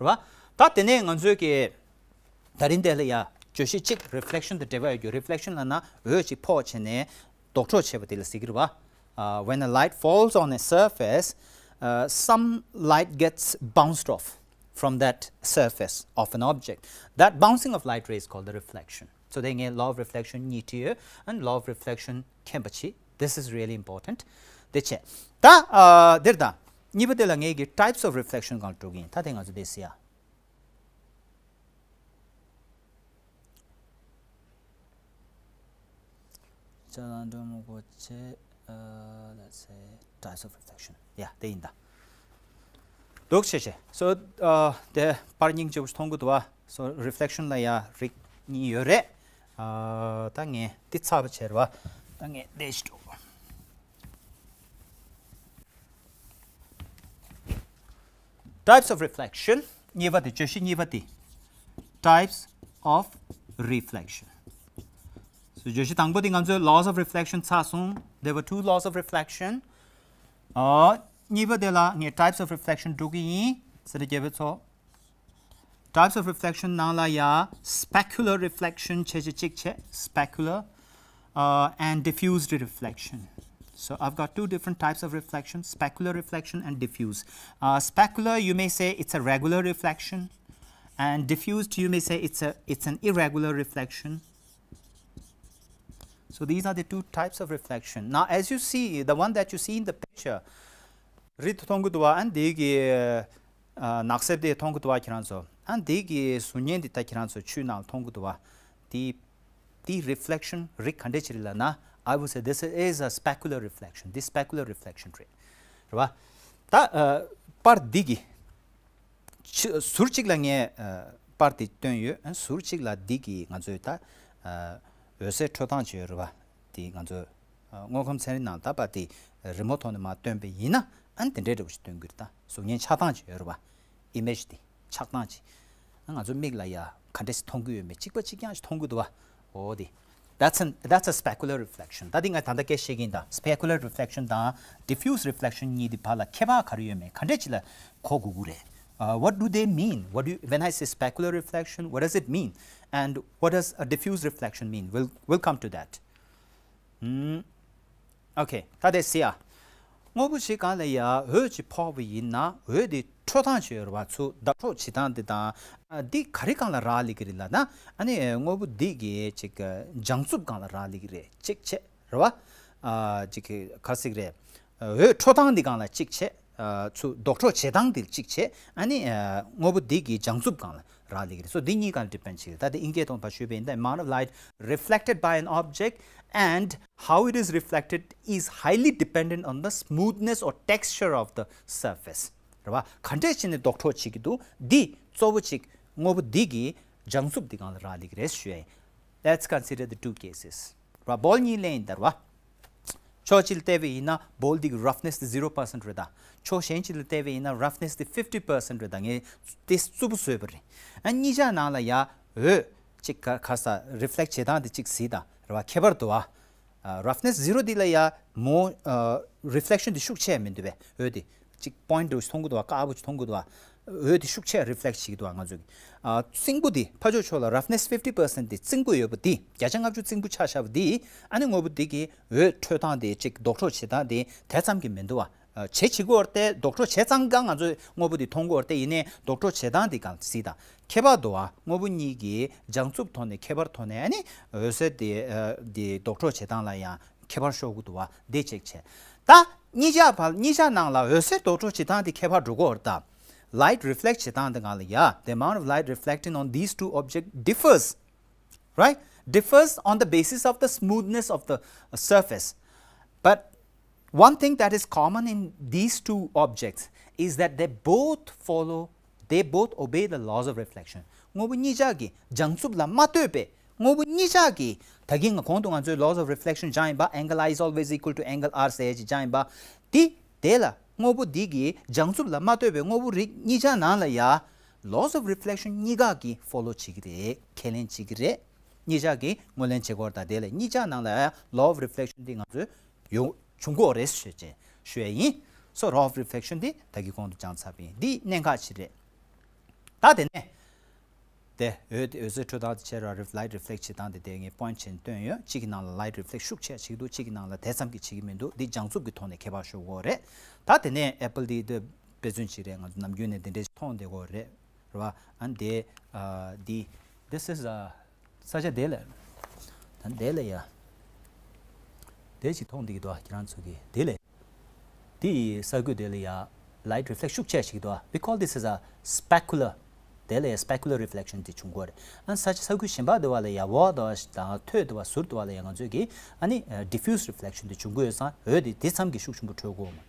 རེད་བ། ད་དེ་ནས་ང་ཚོའི་གི་ད་རིང་འདི་ལ་ཡ་བརྗོད་གཞི་གཅིག reflection དང་འབྲེལ་བ་ཡོད་རྒྱུ། Reflection ལབ་ན་འོད་ཅིག་ཕོག་བྱས་ནས་ལྡོག་འཕྲོ་བྱས་པ་དེ་ལ་ཟེར་གྱི་རེད་བ། Uh, when a light falls on a surface, uh, some light gets bounced off from that surface of an object. That bouncing of light ray is called the reflection. So དེ་ངས་law of reflection གཉིས་བྲིས་ཡོད། And law of reflection མཁྱེན་པ་བྱེད། This is really important. དེ་བྱས། ད་ཨ་འདིར་ད་གཉིས་པ་དེ་ལ་ངས་ཀྱི་types of reflection སྒང་འགྲོ་གི་ཡིན། ད་དེ་ང་ཚོ་དེ་ཟེར་ཡ། ཅ་ལག་འགྲོ་མི་དགོས་ཆེ། ཨ་let's say types of reflection. Yeah, དེ་ཡིན་ད། འདུག་སེ་བྱས། So ཨ་དེ་པར་སྙིང་རྗེ་པོ་ཞིག་མཐོང་གི་འདུག་བ། So reflection ལ་ཡ་རིགས་གཉིས་ཡོད་རེད། ཨ་ད་ངས་འདི་ཚར་བ་བྱས་རེད་བ། ད་ངས་འདི་ཞིག་འགྲོ། Types of reflection. གཉིས་པ་དེ་བརྗོད་གཞི་གཉིས་པ་དེ། Types of reflection. So བརྗོད་གཞི་དང་པོ་དེ་ང་ཚོས་laws of reflection ཚར་སོང་། There were two laws of reflection. ཨ། གཉིས་པ་དེ་ལ་ངས་types of reflection འགྲོ་གི་ཡིན། ཟེར་ཏེ་རྒྱལ་པོ་ཚོ། Types of reflection ནང་ལ་ཡ་specular reflection བྱེད་བྱེད་གཅིག་བྱེད། Specular, uh, and diffused reflection. So I've got two different types of reflection, specular reflection and diffuse. Uh, specular, you may say it's a regular reflection, and diffused, you may say it's a, it's an irregular reflection. So these are the two types of reflection. Now, as you see, the one that you see in the picture, རི་མཐོང་གི་འདུག་བ། ཨ་ནི་དེ་གི་ཨ་ནགས་གསེབ་དེ་མཐོང་གི་འདུག་བ་ཁྱེད་རང་ཚོ། ཨ་ནི་དེ་གི་གཟུགས་བརྙན་དེ་ད་ཁྱེད་རང་ཚོ་ཆུ་ནང་མཐོང་གི་འདུག་བ། དེ་དེ་reflection རིགས་ག་འདྲས་ཅིག་རེད་ལབ་ན། I would say this is a specular reflection. This specular reflection རེད། རེད་བ། ད་ཨ་པར་འདི་གི་ཆུ་ཟུར་གཅིག་ལ་ངས་ཨ་པར་དེ་སྟོན་ཡོད། ཨ་ཟུར་གཅིག་ལ་འདི་གི་ང་ཚོའི་ད་ཨ་འོད་ཟེར་འཕྲོ་སྟངས་ཅིག་ཡོད་རེད་བ། དེ་ང་ཚོ་ཨ་དངོས་ཁམས་ཚན་རིག་ནང་ད་པར་དེ་རི་མོ་ཐོག་ནས་མར་སྟོན་པ་ཡིན་ན། ཨ་ནི་དེ་འདྲའི་འདྲ་བོ་ཞིག་སྟོན་གྱི་རེད། ད་གཟུགས་བརྙན་ཆགས་སྟངས་ཅིག་ཡོད་རེད་བ། Image དེ་ཆགས་སྟངས་ཅིག་ཨ་ང་ཚོ་མིག་ལ་ཡ་ག་འདྲས་སེ་མཐོང་གི་ཡོད་མེད་གཅིག་པ་གཅིག་རྐྱང་ཞིག་མཐོང་གི་འདུག་བ། འོ་དེ། That's an, that's a specular reflection. ད་དེ་ང་ད་ལྟ་སྐད་བཤད་ཀྱིན། ད་specular reflection དང་diffuse reflection གཉིས་དེ་བར་ལ་ཁྱད་པར་ག་རེ་ཡོད་མེད། ག་འདྲས་ཅིག་ལ་གོ་དགོས་ཀྱི་རེད། Uh, what do they mean? What do you, when I say specular reflection, what does it mean? And what does a diffuse reflection mean? We'll, we'll come to that. ཨུམ། Okay, ད་དེ་སེ་ཡ། དངོས་པོ་ཞིག་སྒང་ལ་ཡ་འོད་ཅིག་ཕོག་པ་ཡིན་ན། འོད་དེ་འཕྲོ་སྟངས་ཅིག་ཡོད་རེད་བ། ཚུར་ལྡོག་འཕྲོ་བྱེད་སྟངས་དེ་དང་། ཨ་འདི་ག་རེ་སྒང་ལ་རག་ལས་ཀྱི་རེད་ལབ་ན། ཨ་ནི་དངོས་པོ་འདི་གི་ཅིག་འཇམ་རྩུབ་སྒང་ལ་རག་ལས་ཀྱི་རེད། གཅིག་བྱས་རེད་བ། ཨ་ཅིག་ག་ཟེར་གྱི་རེད། འོད་འཕྲོ་སྟངས་འདི་སྒང་ལ་གཅིག་བྱས། ཨ་ཚུར་ལྡོག་འཕྲོ་བྱེད་སྟངས་འདི་གཅིག་བྱས། ཨ་ནི་ཨ་དངོས་པོ་འདི་གི་འཇམ་རྩུབ་སྒང་ལ་རག་ལས་ཀྱི་རེད། So འདི་གཉིས་སྒང་ལ་depend བྱེད་ཀྱི་རེད། ད་དེ་དབྱིན་སྐད་ཐོག་ཕར་ཞུས་པ་ཡིན་ན། The amount of light reflected by an object and how it is reflected is highly dependent on the smoothness or texture of the surface. རེད་བ། ག་འདྲས་བྱས་ནས་ལྡོག་འཕྲོ་བྱེད་ཀྱི་འདུག་འདི་གཙོ་བོ་གཅིག་དངོས་པོ་འདི་གི་འཇམ་རྩུབ་འདི་སྒང་ལ་རག་ལས་ཀྱི་རེད་ཞུ་ཡ་ཡིན། Let's consider the two cases. རེད་བ། བོལ་གཉིས་ལེན་ཡིན་ད། རེད་བ། ཕྱོགས་གཅིག་ལ་བལྟས་པ་ཡིན་ན་བོལ་འདི་གི་roughness དེ་zero percent རེད་ད། ཕྱོགས་གཞན་གཅིག་ལ་བལྟས་པ་ཡིན་ན་roughness དེ་fifty percent རེད་ད། ངས་དེ་རྩུབ་པོ་བཟོས་པ་རེད། ཨ་གཉིས་ཆ་ནང་ལ་ཡ་འོད་གཅིག་ག་ག་ས་reflect བྱེད་སྟངས་དེ་གཅིག་གཟིགས་དང་། རེད་བ། ཁྱད་པར་འདུག་བ། ཨ་roughness zero འདི་ལ་ཡ་མོ་ཨ་reflection འདི་ཤུགས་ཆེ་མི་འདུག་པས། འོད་འདི་གཅིག་point འདྲ་བོ་ཞིག་མཐོང་གི་འདུག་བ། དཀར་པོ་ཞིག་མཐོང་གི་འདུག་བ། འོད་དེ་ཤུགས་ཆེ་reflect བྱེད་ཀྱི་འདུག་བ། ང་ཚོས་ཨ་རྩིང་པོ་དེ་ཕར་ཕྱོགས་ཕྱོགས་ལ་roughness fifty percent དེ་རྩིང་པོ་ཡོད་པ་དེ། བརྒྱ་ཆ་ལྔ་བཅུ་རྩིང་པོ་ཆ་བཞག་པ་དེ། ཨ་ནི་དངོས་པོ་དེ་གི་འོད་འཕྲོ་སྟངས་དེ་གཅིག་ལྡོག་འཕྲོ་བྱེད་སྟངས་དེ་དེ་ཙམ་གྱིས་མི་འདུག་བ། ཨ་བྱེད་བྱེད་ཀྱི་ཡོད་རེད་དེ། ལྡོག་འཕྲོ་བྱེད་ཙང་ཀ་ང་ཚོས་དངོས་པོ་དེ་མཐོང་གི་ཡོད་རེད་དེ། ཡིན་ནའི་ལྡོག་འཕྲོ་བྱེད་སྟངས་དེ་གང་གཟིགས་དང་། ཁྱད་པར་འདུག་བ། དངོས་པོ་གཉིས་ཀྱི་འཇམ་རྩུབ་ཐོག་ནས་ཁྱད་པར་ཐོག་ནས། ཨ་ནི་འོད་ཟེར་དེ་ཨ་དེ་ལྡོག་འཕྲོ་བྱེད་སྟངས་ལ་ཡང་ཁྱད་པར་ཤོར་གྱི་འདུག་བ། དེ་གཅིག་བྱས། ད་གཉིས་ཆ་བར། གཉིས་ཆ་ནང་ལ་འོད་ཟེར་ལྡོག་འཕྲོ་བྱེད་སྟངས་དེ་ཁྱད་པར་འགྲོ་གི་ཡོད་རེད་ད། Light reflect བྱེད་སྟངས་དེ་སྒང་ལ་ཡ། The amount of light reflecting on these two objects differs, right? Differs on the basis of the smoothness of the surface. But one thing that is common in these two objects is that they both follow, they both obey the laws of reflection. དངོས་པོ་གཉིས་ཆ་གི་འཇམ་རྩུབ་ལ་མ་ལྟོས་པའི། དངོས་པོ་གཉིས་ཆ་གི། ད་གིན་ང་གོང་དུ་ང་ཚོས་laws of reflection སྦྱངས་ཡིན་པ། Angle I is always equal to angle R ཟེར་ཡ་ཅིག་སྦྱངས་ཡིན་པ། དེ་དེ་ལ་དངོས་པོ་འདི་གི་འཇམ་རྩུབ་ལ་མ་ལྟོས་པའི་དངོས་པོ་རིགས་གཉིས་ཆ་ནང་ལ་ཡ། Laws of reflection གཉིས་ཀ་གི་follow བྱེད་ཀྱི་རེད། ཁས་ལེན་བྱེད་ཀྱི་རེད། གཉིས་ཆ་གི་ངོས་ལེན་བྱེད་ཀྱི་ཡོད་རེད་ད། དེ་ལ་གཉིས་ཆ་ནང་ལ་ཡ་law of reflection འདི་ང་ཚོས་ཡོང་བྱུང་གི་ཡོད་རེད་ཞུ་བྱས་ཞུ་ཡ་ཡིན། So law of reflection འདི་ད་གིན་གོང་དུ་སྦྱངས་ཚར་བ་ཡིན། འདི་གནད་འགག་ཅིག་རེད། ད་དེ་ནས། དེ་འོད་དེ་འོད་ཟེར་འཕྲོ་སྟངས་དེ་བྱས་ར། རི་light reflect བྱེད་སྟངས་དེ་དེ་ངས་point བྱས་ནས་སྟོན་ཡོད། གཅིག་གི་ནང་ལ་light reflect ཤུགས་ཆེ་བྱེད་ཀྱི་འདུག་གཅིག་གི་ནང་ལ་དེ་ཙམ་གྱིས་བྱེད་ཀྱི་མི་འདུག་འདི་འཇམ་རྩུབ་ཀྱི་ཐོག་ནས་ཁྱད་པར་ཤོར་གྱི་ཡོད་རེད། ད་དེ་ནས་apple འདི་འདི་དཔེ་མཚོན་ཅིག་རེད། ང་ཚོ་ནམ་རྒྱུན་ནས་དེ་འདྲས་མཐོང་བསྡད་ཀྱི་ཡོད་རེད། རེད་བ། ཨ་འདི་ཨ་འདི། This is a ས་ཆ་དེ་ལས། ད་དེ་ལས་ཡ། དེ་ཅིག་མཐོང་བསྡད་ཀྱི་འདུག་ཁྱེད་རང་ཚོ་གིས་དེ་ལས། དེ་ཡི་ས་ཁུལ་དེ་ལ་ཡ་light reflect ཤུགས་ཆེ་ཞིག་འདུག We call this as a specular. དེ་ལ་ཡ་specular reflection དེ་བྱུང་གི་ཡོད་རེད། ཨ་ས་ཆ་ས་ཁུལ་གཞན་པ་དེ་བ་ལ་ཡ་འོག་དེ་བ་དང་ཐོད་དེ་བ་ཟུར་དེ་བ་ལ་ཡ་ང་ཚོས་ཀྱིས་ཨ་ནི་diffuse reflection དེ་བྱུང་གི་ཡོད་ཙང་འོད་དེ་དེ་ཙམ་གྱིས་ཤུགས་ཆེན་པོ་འཕྲོད་ཀྱི་ཡོད་མ་རེད།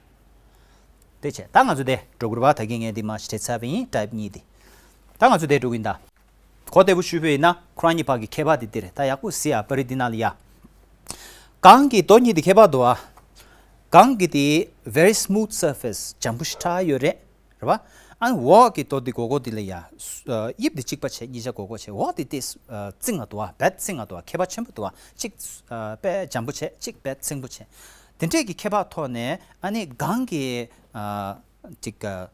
དེ་བྱས་ད་ང་ཚོ་དེ་འགྲོ་དགོས་རེད་པ། ད་གིན་ངས་འདི་མར་བྲིས་ཚར་བ་ཡིན། Type གཉིས་དེ། ད་ང་ཚོ་དེ་འགྲོ་གི་ཡིན་ད། གོ་བདེ་པོ་ཞུས་པ་ཡིན་ན་ཁོ་རང་གཉིས་བར་གྱི་ཁྱད་པར་དེ་འདི་རེད། ད་ཡག་པོ་གཟིགས་ཡ། པར་རིས་འདི་ནང་ལ་ཡ། གང་གི་རྡོ་གཉིས་དེ་ཁྱད་པར་འདུག་ཨ། གང་གི་དེ་very smooth surface འཇམ་པོ་ཞེ་དྲག་ཡོད་རེད། རེད་པ། ཨ་ནི་འོག་གི་རྡོ་འདི་སྒོར་སྒོར་འདི་ལ་ཡ་ཨ་དབྱིབས་འདི་གཅིག་པ་བྱས། གཉིས་ཆ་སྒོར་སྒོར་བྱས། འོག་འདི་ཏོག་ཙམ་ཨ་རྩིང་ང་འདུག་བ། རྦད་རྩིང་ང་འདུག་བ། ཁྱད་པར་ཆེན་པོ་འདུག་བ། གཅིག་ཨ་དཔེ་འཇམ་པོ་བྱས། གཅིག་རྦད་རྩིང་པོ་བྱས། དེ་འདྲས་ཀྱི་ཁྱད་པར་ཐོག་ནས་ཨ་ནི་གང་གི་ཨ་ཅིག་ཨ་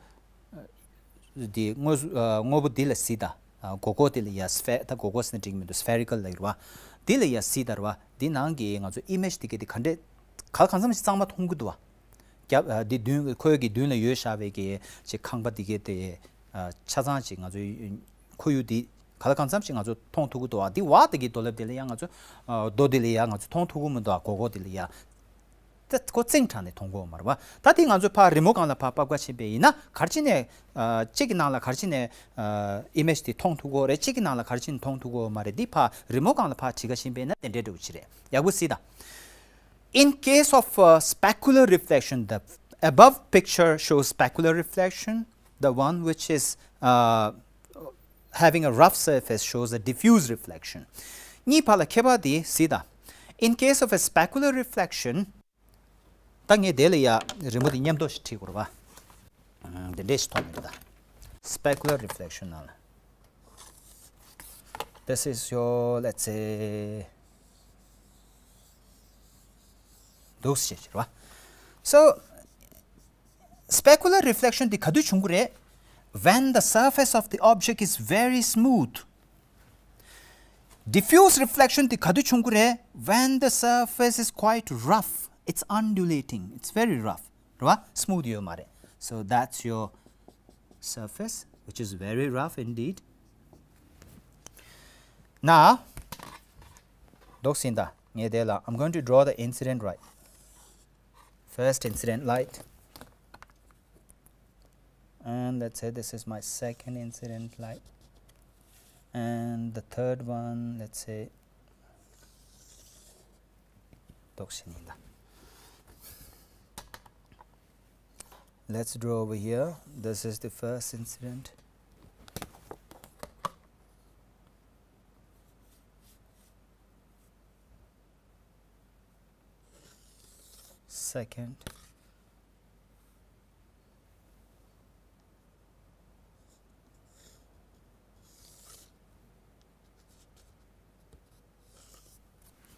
འདི་དངོས་སུ་ཨ་དངོས་པོ་འདི་ལ་གཟིགས་དང་། ཨ་སྒོར་སྒོར་འདི་ལ་ཡ་སི་ཕེ་ད་སྒོར་སྒོར་ཟེར་ན་འགྲིག་མི་འདུག་སི་ཕེ་རི་ཀལ་ལབ་ཀྱི་རེད་བ། འདི་ལ་ཡ་གཟིགས་དང་རེད་བ། འདི་ནང་གི་ང་ཚོ་ཨི་མེཇ་འདི་གའི་འདི་ག་འདྲས་ག་གང་འཚམ་ཞིག་གཙང་མ་མཐོང་གི་འདུག་བ། རྒྱབ་ཨ་འདི་མདུན་ཁོའི་གི་མདུན་ལ་ཡོད་བཞག་པའི་གི་ཅིག་ཁང་པ་འདི་གའི་དེ་ཨ་ཆ་ཚང་ཅིག་ང་ཚོའི་ཁོར་ཡུག་འདི་ག་ལ་གང་འཚམ་ཞིག་ང་ཚོ་མཐོང་ཐུབ་ཀྱི་འདུག་བ། འདི་འོག་འདི་གི་རྡོ་ལེབ་འདི་ལ་ཡ་ང་ཚོ་ཨ་རྡོ་འདི་ལ་ཡ་ང་ཚོ་མཐོང་ཐུབ་ཀྱི་མི་འདུག་བ། སྒོར་སྒོར་འདི་ལ་ཡ། ད་ཁོ་རྩིང་དྲགས་ནས་མཐོང་གི་ཡོད་མ་རེད་བ། ད་དེ་ང་ཚོ་ཕར་རི་མོ་སྒང་ལ་ཕར་ཕབ་ག་ཕྱིན་པ་ཡིན་ན་ག་རེ་བྱས་ནས་ཨ་གཅིག་གི་ནང་ལ་ག་རེ་བྱས་ནས་ཨ་ཨི་མེཇ་དེ་མཐོང་ཐུབ་ཀྱི་ཡོད་རེད། གཅིག་གི་ནང་ལ་ག་རེ་བྱས་ནས་མཐོང་ཐུབ་ཀྱི་ཡོད་མ་རེད། འདི་ཕར་རི་མོ་སྒང་ལ་ཕར་བྲིས་ག་ཕྱིན་པ་ཡིན་ན་དེ་འདྲའི་འདྲ་བོ་ཅིག་རེད། ཡག་པོ་གཟིགས་དང་། In case of a specular reflection, the above picture shows specular reflection, the one which is uh, having a rough surface shows a diffuse reflection. གཉིས་བར་ལ་ཁྱད་པར་འདི་གཟིགས་དང་། In case of a specular reflection, ད་ངས་དེ་ལ་ཡ་རི་མོ་འདི་མཉམ་དུ་ཞིག་བྲིས་དགོས་རེད་བ། ཨ་འདི་འདྲས་ཞིག་མཐོང་གི་འདུག་ད། Specular reflection ནང་ལ། This is your, let's say, འདུག་ཞེས་བྱས་རེད་བ། So, specular reflection འདི་ག་དུས་བྱུང་གི་རེད། When the surface of the object is very smooth. Diffuse reflection འདི་ག་དུས་བྱུང་གི་རེད། When the surface is quite rough, it's undulating, it's very rough. རེད་བ། སི་མུ་ཐི་ཡོད་མ་རེད། So that's your surface, which is very rough indeed. Now, འདུག་ཟིན་ད། ངས་དེ་ལ། I'm going to draw the incident light. First incident light. And let's say this is my second incident light. And the third one, let's say, འདུག་ཟིན་ད། Let's draw over here. This is the first incident. Second.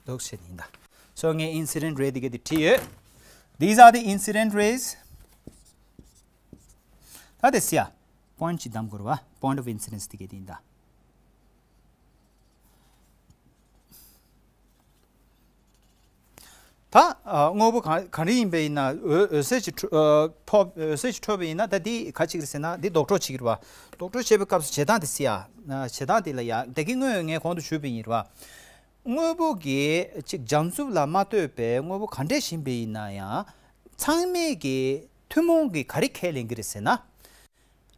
འདུག་ཟིན་ད། So ངས་incident ray དེ་ག་དེ་བྲིས་ཡོད། These are the incident rays. ད་དེ་སི་ཡ། Point ཅིག་བདམས་དགོས་རེད་བ། Point of incidence དེ་ག་དེ་ཡིན་ད། ད་ཨ་དངོས་པོ་ག་ག་རེ་ཡིན་པ་ཡིན་ན། འོད་འོད་ཟེར་ཅིག་འཕྲོ་ཨ་ཕོབ། འོད་ཟེར་ཅིག་འཕྲོས་པ་ཡིན་ན། ད་འདི་ག་ཅིག་རེད་ཟེར་ན། འདི་ལྡོག་འཕྲོ་བྱེད་ཀྱི་རེད་བ། ལྡོག་འཕྲོ་བྱེད་པའི་སྐབས་སུ་བྱེད་སྟངས་དེ་སི་ཡ། ཨ་བྱེད་སྟངས་དེ་ལ་ཡ། ད་གིན་སྔོན་ངས་གོང་དུ་ཞུས་པ་ཡིན་རེད་བ། དངོས་པོ་གི་ཅིག་བྱང་ཆུབ་ལ་མ་ལྟོས་པའི་དངོས་པོ་ག་འདྲས་ཡིན་པ་ཡིན་ན་ཡང་། ཚང་མས་ཀྱི་ཐུན་མོང་གི་ག་རེ་ཁས་ལེན་གྱི་རེད་ཟེར་ན།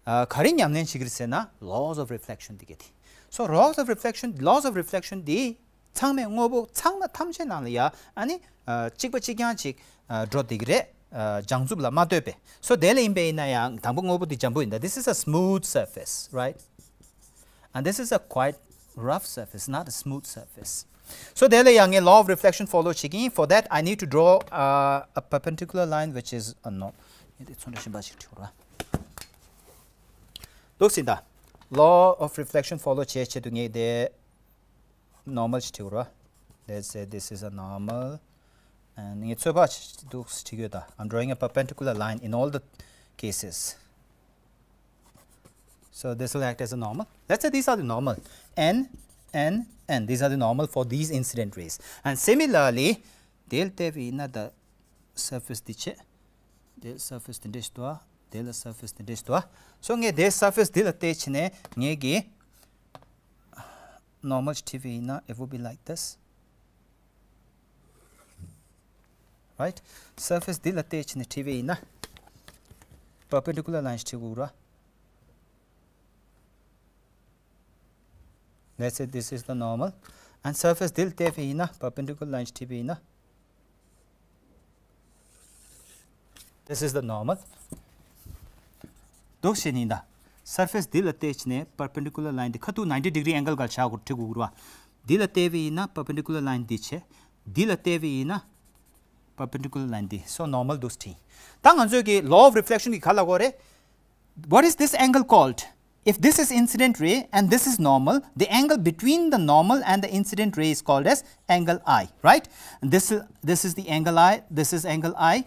ཨ་ག་རེ་ཉམས་ལེན་བྱེད་ཀྱི་རེད་ཟེར་ན། Laws of reflection འདི་ག་དེ། So laws of reflection, laws of reflection འདི་ཚང་མས་དངོས་པོ་ཚང་མ་ཐམས་ཅད་ནང་ལ་ཡ། ཨ་ནི་ཨ་གཅིག་པ་གཅིག་རྐྱང་ཅིག་ཨ་འགྲོ་བསྡད་ཀྱི་རེད། ཨ་བྱང་ཆུབ་ལ་མ་ལྟོས་པའི། So དེ་ལ་ཡིན་པ་ཡིན་ན་ཡང་། དང་པོ་དངོས་པོ་འདི་འཇམ་པོ་ཡིན་ད། This is a smooth surface, right? And this is a quite rough surface, not a smooth surface. So དེ་ལ་ཡང་ངས་law of reflection follow བྱེད་ཀྱིན། For that, I need to draw uh, a perpendicular line which is a norm. ངས་དེ་ཚོན་ཁྲ་གཞན་པ་ཞིག་བྲིས་དགོས་རེད་བ། འདུག་ཟིན་ད། Law of reflection follow བྱེད་ཆེད་དུ་ངས་དེ་normal ཞིག་བྲིས་དགོས་རེད་བ། Let's say this is a normal. And ངས་ཚོད་དཔག་འདུག་བྲིས་ཡོད་ད། I'm drawing a perpendicular line in all the cases. So this will act as a normal. Let's say these are the normal. N, N, N. These are the normal for these incident rays. And similarly, དེ་ལ་བལྟས་པ་ཡིན་ན་ད་surface འདི་བྱས། དེ་ལ་surface དེ་འདྲས་ཞིག་འདུག་ཨ། དེ་ལ་surface དེ་འདྲས་ཞིག་འདུག་ཨ། So ངས་དེ་surface འདི་ལ་བལྟས་བྱས་ནས་ངས་ཀྱི་normal ཞིག་བྲིས་པ་ཡིན་ན། It would be like this. Right? Surface འདི་ལ་བལྟས་བྱས་ནས་བྲིས་པ་ཡིན་ན། Perpendicular line ཞིག་བྲིས་དགོས་རེད། Let's say this is the normal. And surface འདི་ལ་བལྟས་པ་ཡིན་ན། Perpendicular line ཞིག་བྲིས་པ་ཡིན་ན། This is the normal. འདུག་བྱས་ནས་ད། Surface འདི་ལ་བལྟས་བྱས་ནས་perpendicular line འདི་ཁ་ཐུག་ninety degree angle སྒང་ལ་བྱ་དགོས། བྲིས་དགོས་རེད་བ། འདི་ལ་བལྟས་པ་ཡིན་ན་perpendicular line འདི་བྱས། འདི་ལ་བལྟས་པ་ཡིན་ན་perpendicular line འདི། So normal འདུག་བྲིས། ད་ང་ཚོས་ཀྱི་law of reflection གི་ག་ལ་གོ་རེད། What is this angle called? If this is incident ray and this is normal, the angle between the normal and the incident ray is called as angle I, right? This is, this is the angle I, this is angle I.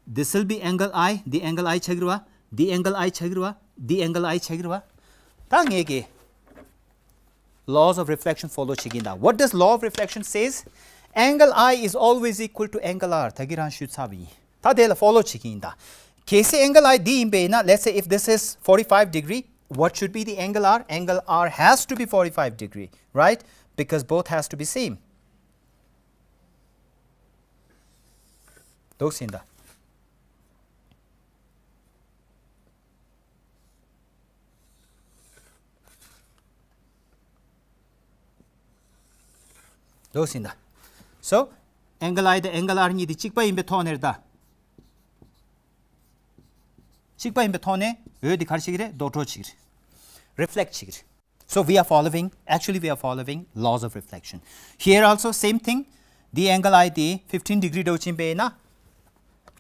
This will be angle I, the angle I ཆགས་ཀྱི་རེད་བ། the angle I ཆགས་ཀྱི་རེད་བ། ད་ངས་ཀྱི laws of reflection follow བྱེད་ཀྱི་ཡིན་ད། What does law of reflection says? Angle I is always equal to angle R. ད་གི་རང་ཞུས་ཚར་བ་ཡིན། ད་དེ་ལ་follow བྱེད་ཀྱི་ཡིན་ད། གལ་སྲིད་angle I འདི་ཡིན་པས་ན། Let's say if this is forty-five degree, what should be the angle R? Angle R has to be forty-five degree, right? Because both has to be same. འདུག་ཟིན་ད། འདུག་ཟིན་ད། So angle I དང་angle R གཉིས་དེ་གཅིག་པ་ཡིན་པའི་ཐོག་ནས་རེད་ད། གཅིག་པ་ཡིན་པའི་ཐོག་ནས་འོད་དེ་ག་རེ་བྱེད་ཀྱི་རེད། ལྡོག་འཕྲོ་བྱེད་ཀྱི་རེད། reflect བྱེད་ཀྱི་རེད། So we are following, actually we are following laws of reflection. Here also same thing. འདི་angle I དེ་fifteen degree འདྲ་བོ་ཕྱིན་པས་ན།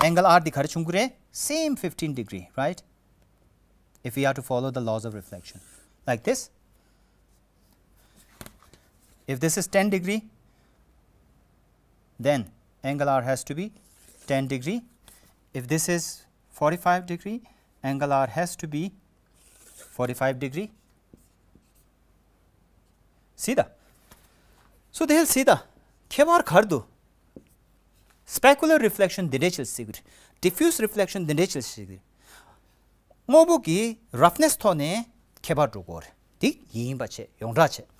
angle R འདི་ག་རེ་བྱུང་གི་རེད། Same fifteen degree, right? If we are to follow the laws of reflection, like this, if this is ten degree, then angle R has to be ten degree. If this is forty-five degree, angle R has to be forty-five degree. See the, so they'll see the, ཁྱད་པར་ག་རེ་འདུག specular reflection འདི་འདྲས་བྱེད་སྲིད་ཀྱི་རེད། diffuse reflection འདི་འདྲས་བྱེད་སྲིད་ཀྱི་རེད། དངོས་པོ་གི་roughness ཐོག་ནས་ཁྱད་པར་འགྲོ་གི་རེད། འདི་ཡིན་པ་བྱས། ཡོངས་གྲགས་བྱས།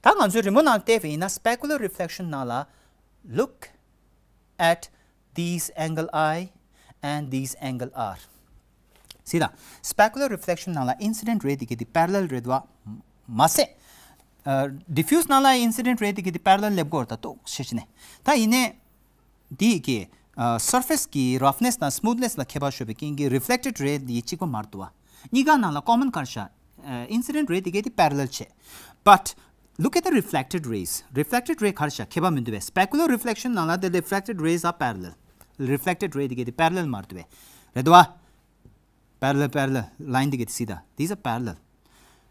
ད་ང་ཚོའི་རི་མོ་ནང་བལྟས་པ་ཡིན་ན། specular reflection ནང་ལ། Look at these angle I and these angle R. See the, specular reflection ནང་ལ་incident ray དེ་གི་དེ་parallel རེད་བ། མ་ཟད། diffuse ནང་ལ་incident ray དེ་གི་དེ་parallel སླེབས་ཀྱི་ཡོད་རེད་ད། ཏོག་ཙམ་ཞིག་ནས། ད་ཡིན་ནའི་འདི་གི་surface གི་roughness དང་smoothness ལ་ཁྱད་པར་ཤོར་བའི་རྐྱེན་གྱིས་reflected ray འདི་གཅིག་པ་མ་རེད་བ། གཉིས་ཀ་ནང་ལ་common ག་རེ་བཞག incident ray དེ་གི་དེ་parallel བྱས། But look at the reflected rays. reflected ray ག་རེ་བཞག་ཁྱད་པར་མི་འདུག་པས། specular reflection ནང་ལ་the reflected rays are parallel. reflected ray དེ་གི་དེ་parallel མ་རེད་བ། རེད་བ། parallel parallel line དེ་གི་དེ་སི་ད། These are parallel.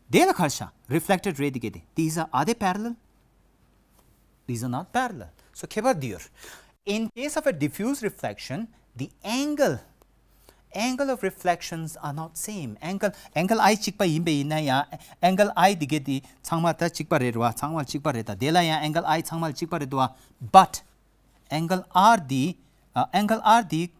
དེ་ལ་ག་རེ་བཞག reflected ray དེ་གི་དེ། These are, are they parallel? These are not parallel. So ཁྱད་པར་འདི་ཡོད། In case of a diffuse reflection, the angle, angle of reflections are not same. angle, angle I གཅིག་པ་ཡིན་པ་ཡིན་ན་ཡང་། angle I དེ་གི་དེ་ཚང་མ་ད་གཅིག་པ་རེད་བ། ཚང་མ་གཅིག་པ་རེད་ད། དེ་ལ་ཡང་angle I ཚང་མ་གཅིག་པ་རེད་བ། But angle R དེ། angle R དེ་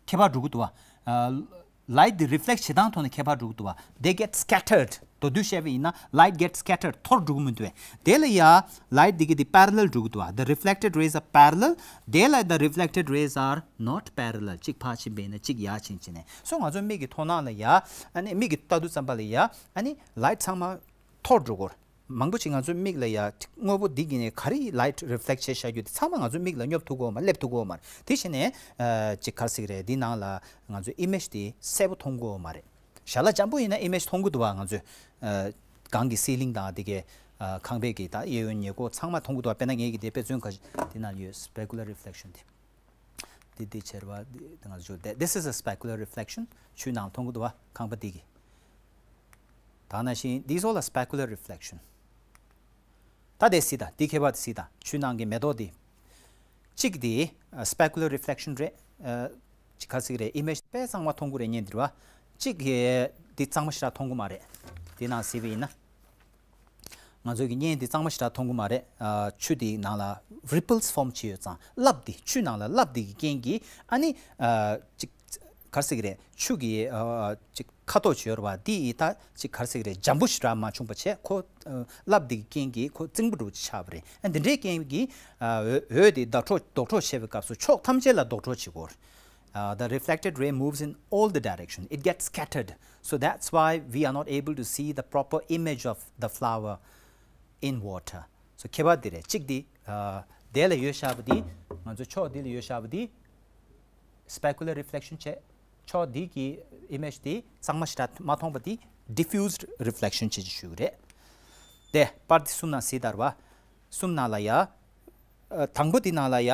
ཁྱད་པར་འགྲོ་གི་འདུག་བ། light དེ་reflect བྱེད་སྟངས་ཐོག་ནས་ཁྱད་པར་འགྲོ་གི་འདུག་བ། They get scattered. མདོར་བསྡུས་བཤད་པ་ཡིན་ན། light get scattered. འཐོར་འགྲོ་གི་མི་འདུག་བས། དེ་ལ་ཡ་light དེ་གི་དེ་parallel འགྲོ་གི་འདུག་བ། The reflected rays are parallel. དེ་ལ་the reflected rays are not parallel. གཅིག་ཕར་ཕྱིན་པ་ཡིན་ན་གཅིག་ཡར་ཕྱིན་ཕྱིན་ནས། So ང་ཚོ་མིག་གི་མཐོང་སྣང་ལ་ཡ། ཨ་ནི་མིག་གི་ལྟ་དུས་ཙམ་པ་ལ་ཡ། ཨ་ནི་light ཚང་མ་འཐོར་འགྲོ་གི་ཡོད་རེད། མང་པོ་ཅིག་ང་ཚོའི་མིག་ལ་ཡ་དངོས་པོ་འདི་གི་ནས་ག་རེ་light reflect བྱས་བཞག་རྒྱུ་དེ་ཚང་མ་ང་ཚོའི་མིག་ལ་སྙོབ་ཐུབ་ཀྱི་ཡོད་མ། སླེབས་ཐུབ་ཀྱི་ཡོད་མ་རེད། དེ་བྱས་ནས་ཅིག་ག་རེ་ཟེར་གྱི་རེད། འདི་ནང་ལ་ང་ཚོའི་image དེ་གསལ་པོ་མཐོང་གི་ཡོད་མ་རེད། ཞལ་ལག་འཇམ་པོ་ཡིན་ན་image མཐོང་གི་འདུག་བ། ང་ཚོའི་སྒང་གི་ceiling དང་དེ་གའི་ཁང་པའི་གི་ད་གཡས་གཡོན་ཉེ་འཁོར་ཚང་མ་མཐོང་གི་འདུག་བ། དཔེར་ན་ངའི་གི་དེ་དཔེ་མཚོན་ག་དེ་ནང་ཡོད། specular reflection དེ། འདི་འདི་ཕྱེ་བ་འདི་ང་ཚོ་འདི། This is a specular reflection. ཆུའི་ནང་མཐོང་གི་འདུག་བ། ཁང་པ་འདི་གི། ད་ནང་བཞིན་these all are specular reflection. ད་དེ་སི་ད། འདི་ཁྱད་པར་དེ་སི་ད། ཆུའི་ནང་གི་མེ་ཏོག་འདི། གཅིག་འདི་specular reflection རེད། གཅིག་ག་རེ་ཟེར་གྱི་རེད། image དཔེ་གཙང་མ་མཐོང་གི་རེད་ཉན་འདིར་བ། གཅིག་གི་འདི་གཙང་མ་ཞེ་དྲག་མཐོང་གི་མ་རེད། འདི་ནང་གཟིགས་པ་ཡིན་ན། ང་ཚོས་ཀྱི་བརྙན་འདི་གཙང་མ་ཞེ་དྲག་མཐོང་གི་མ་རེད། ཆུ་འདི་ནང་ལ་ripples form བྱས་ཡོད་ཙང་། རླབས་འདི། ཆུ་ནང་ལ་རླབས་འདི་གི་རྐྱེན་གྱིས། ཨ་ནི་ཅིག་ག་རེ་ཟེར་གྱི་རེད། ཆུ་གི་ཅིག་ཁ་དོག་བྱས་ཡོད་རེད་བ། འདི་ཡི་ད་ཅིག་ག་རེ་ཟེར་གྱི་རེད། འཇམ་པོ་ཞེ་དྲག་མ་བྱུང་བ་བྱས། ཁོ་རླབས་འདི་གི་རྐྱེན་གྱིས་ཁོ་རྩིང་པོ་འདྲ་བོ་ཅིག་ཆགས་པ་རེད། ཨ་འདི་འདྲའི་རྐྱེན་གྱིས་འོད་འདི་ལྡོག་འཕྲོ་ལྡོག་འཕྲོ་བྱེད་པའི་སྐབས་སུ་ཕྱོགས་ཐམས་ཅད་ལ་ལྡོག་འཕྲོ་བྱེད་ཀྱི་ཡོད་རེད། Uh, the reflected ray moves in all the direction. It gets scattered. So that's why we are not able to see the proper image of the flower in water. So ཁྱད་པར་འདི་རེད། གཅིག་འདི། དེ་ལ་ཡོད་བཞག་པ་འདི། ང་ཚོ་ཕྱོགས་འདི་ལ་ཡོད་བཞག་པ་འདི། specular reflection བྱས། ཕྱོགས་འདི་གི་image འདི་གཙང་མ་ཞེ་དྲག་མ་མཐོང་བ་འདི་diffused reflection བྱས་ཅེས་ཞུ་གི་རེད། དེ་པར་འདི་གསུམ་ནང་གཟིགས་དང་བ། གསུམ་ནང་ལ་ཡ། དང་པོ་འདི་ནང་ལ་ཡ།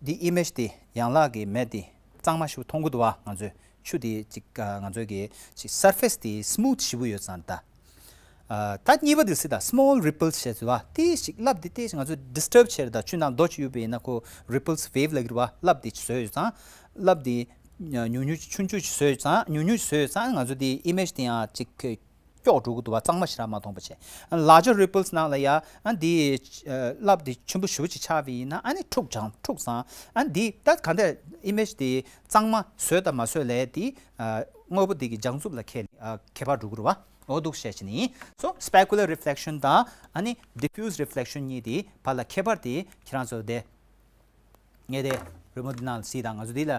འདི་image འདི་ཡན་ལག་གི་མེ་འདི་གཙང་མ་ཞིག་མཐོང་གི་འདུག་བ། ང་ཚོས་ ཆུ་དེ་ཅིག་ཨ་ང་ཚོའི་གི་ཅིག་surface་དེ་smooth་ཞེ་པོ་ཡོད་ཙང་ད། ཨ་ད་གཉིས་པ་དེ་སྲིད་ད་small ripples་བྱས་ཚུལ་བ་དེ་ཞིག་རླབས་དེ་དེ་ཞིག་ང་ཚོ་disturb་བྱས་རེད་ད། ཆུ་ནང་རྡོ་ཅིག་ཡོད་པ་ཡིན་ན་ཁོ་ripples wave་ལབ་ཀྱི་རེད་བ། རླབས་དེ་ཅིག་བཟོས་ཡོད་ཙང་རླབས་དེ་ཉུང་ཉུང་ཆུང་ཆུང་ཅིག་བཟོས་ཡོད་ཙང་ཉུང་ཉུང་ཅིག་བཟོས་ཡོད་ཙང་ང་ཚོ་དེ་image་དེ་ཡང་ཅིག་ཀྱོག་འགྲོ་གི་འདུག་བ། གཙང་མ་ཞེ་དྲག་མ་མཐོང་པ་བྱས། larger ripples་ནང་ལ་ཡ་ཨ་འདི་རླབས་དེ་ཆེན་པོ་ཞེ་པོ་ཅིག་ཆགས་པ་ཡིན་ན་ཨ་ནི་འཁྲུག་ཅང་འཁྲུག་ཙང་ཨ་འདི་ད་ག་འདྲ་image་དེ་གཙང་མ་བཟོས་དང་མ་བཟོས་ལས་དེ་ཨ་དངོས་པོ་དེ་གི་བྱང་ཆུབ་ལ་ཁྱད་ཨ་ཁྱད་པར་འགྲོ་གི་རེད་བ། འོ་འདུག་བཤད་ཀྱི་ནི། so specular reflection་དང་ཨ་ནི་diffuse reflection་གཉིས་དེ་བར་ལ་ཁྱད་པར་དེ་ཁྱེད་རང་ཚོ་དེ་ངས་དེ་རི་མོ་འདི་ནང་ལ་གཟིགས་དང་། ང་ཚོ་འདི་ལ་ཨ་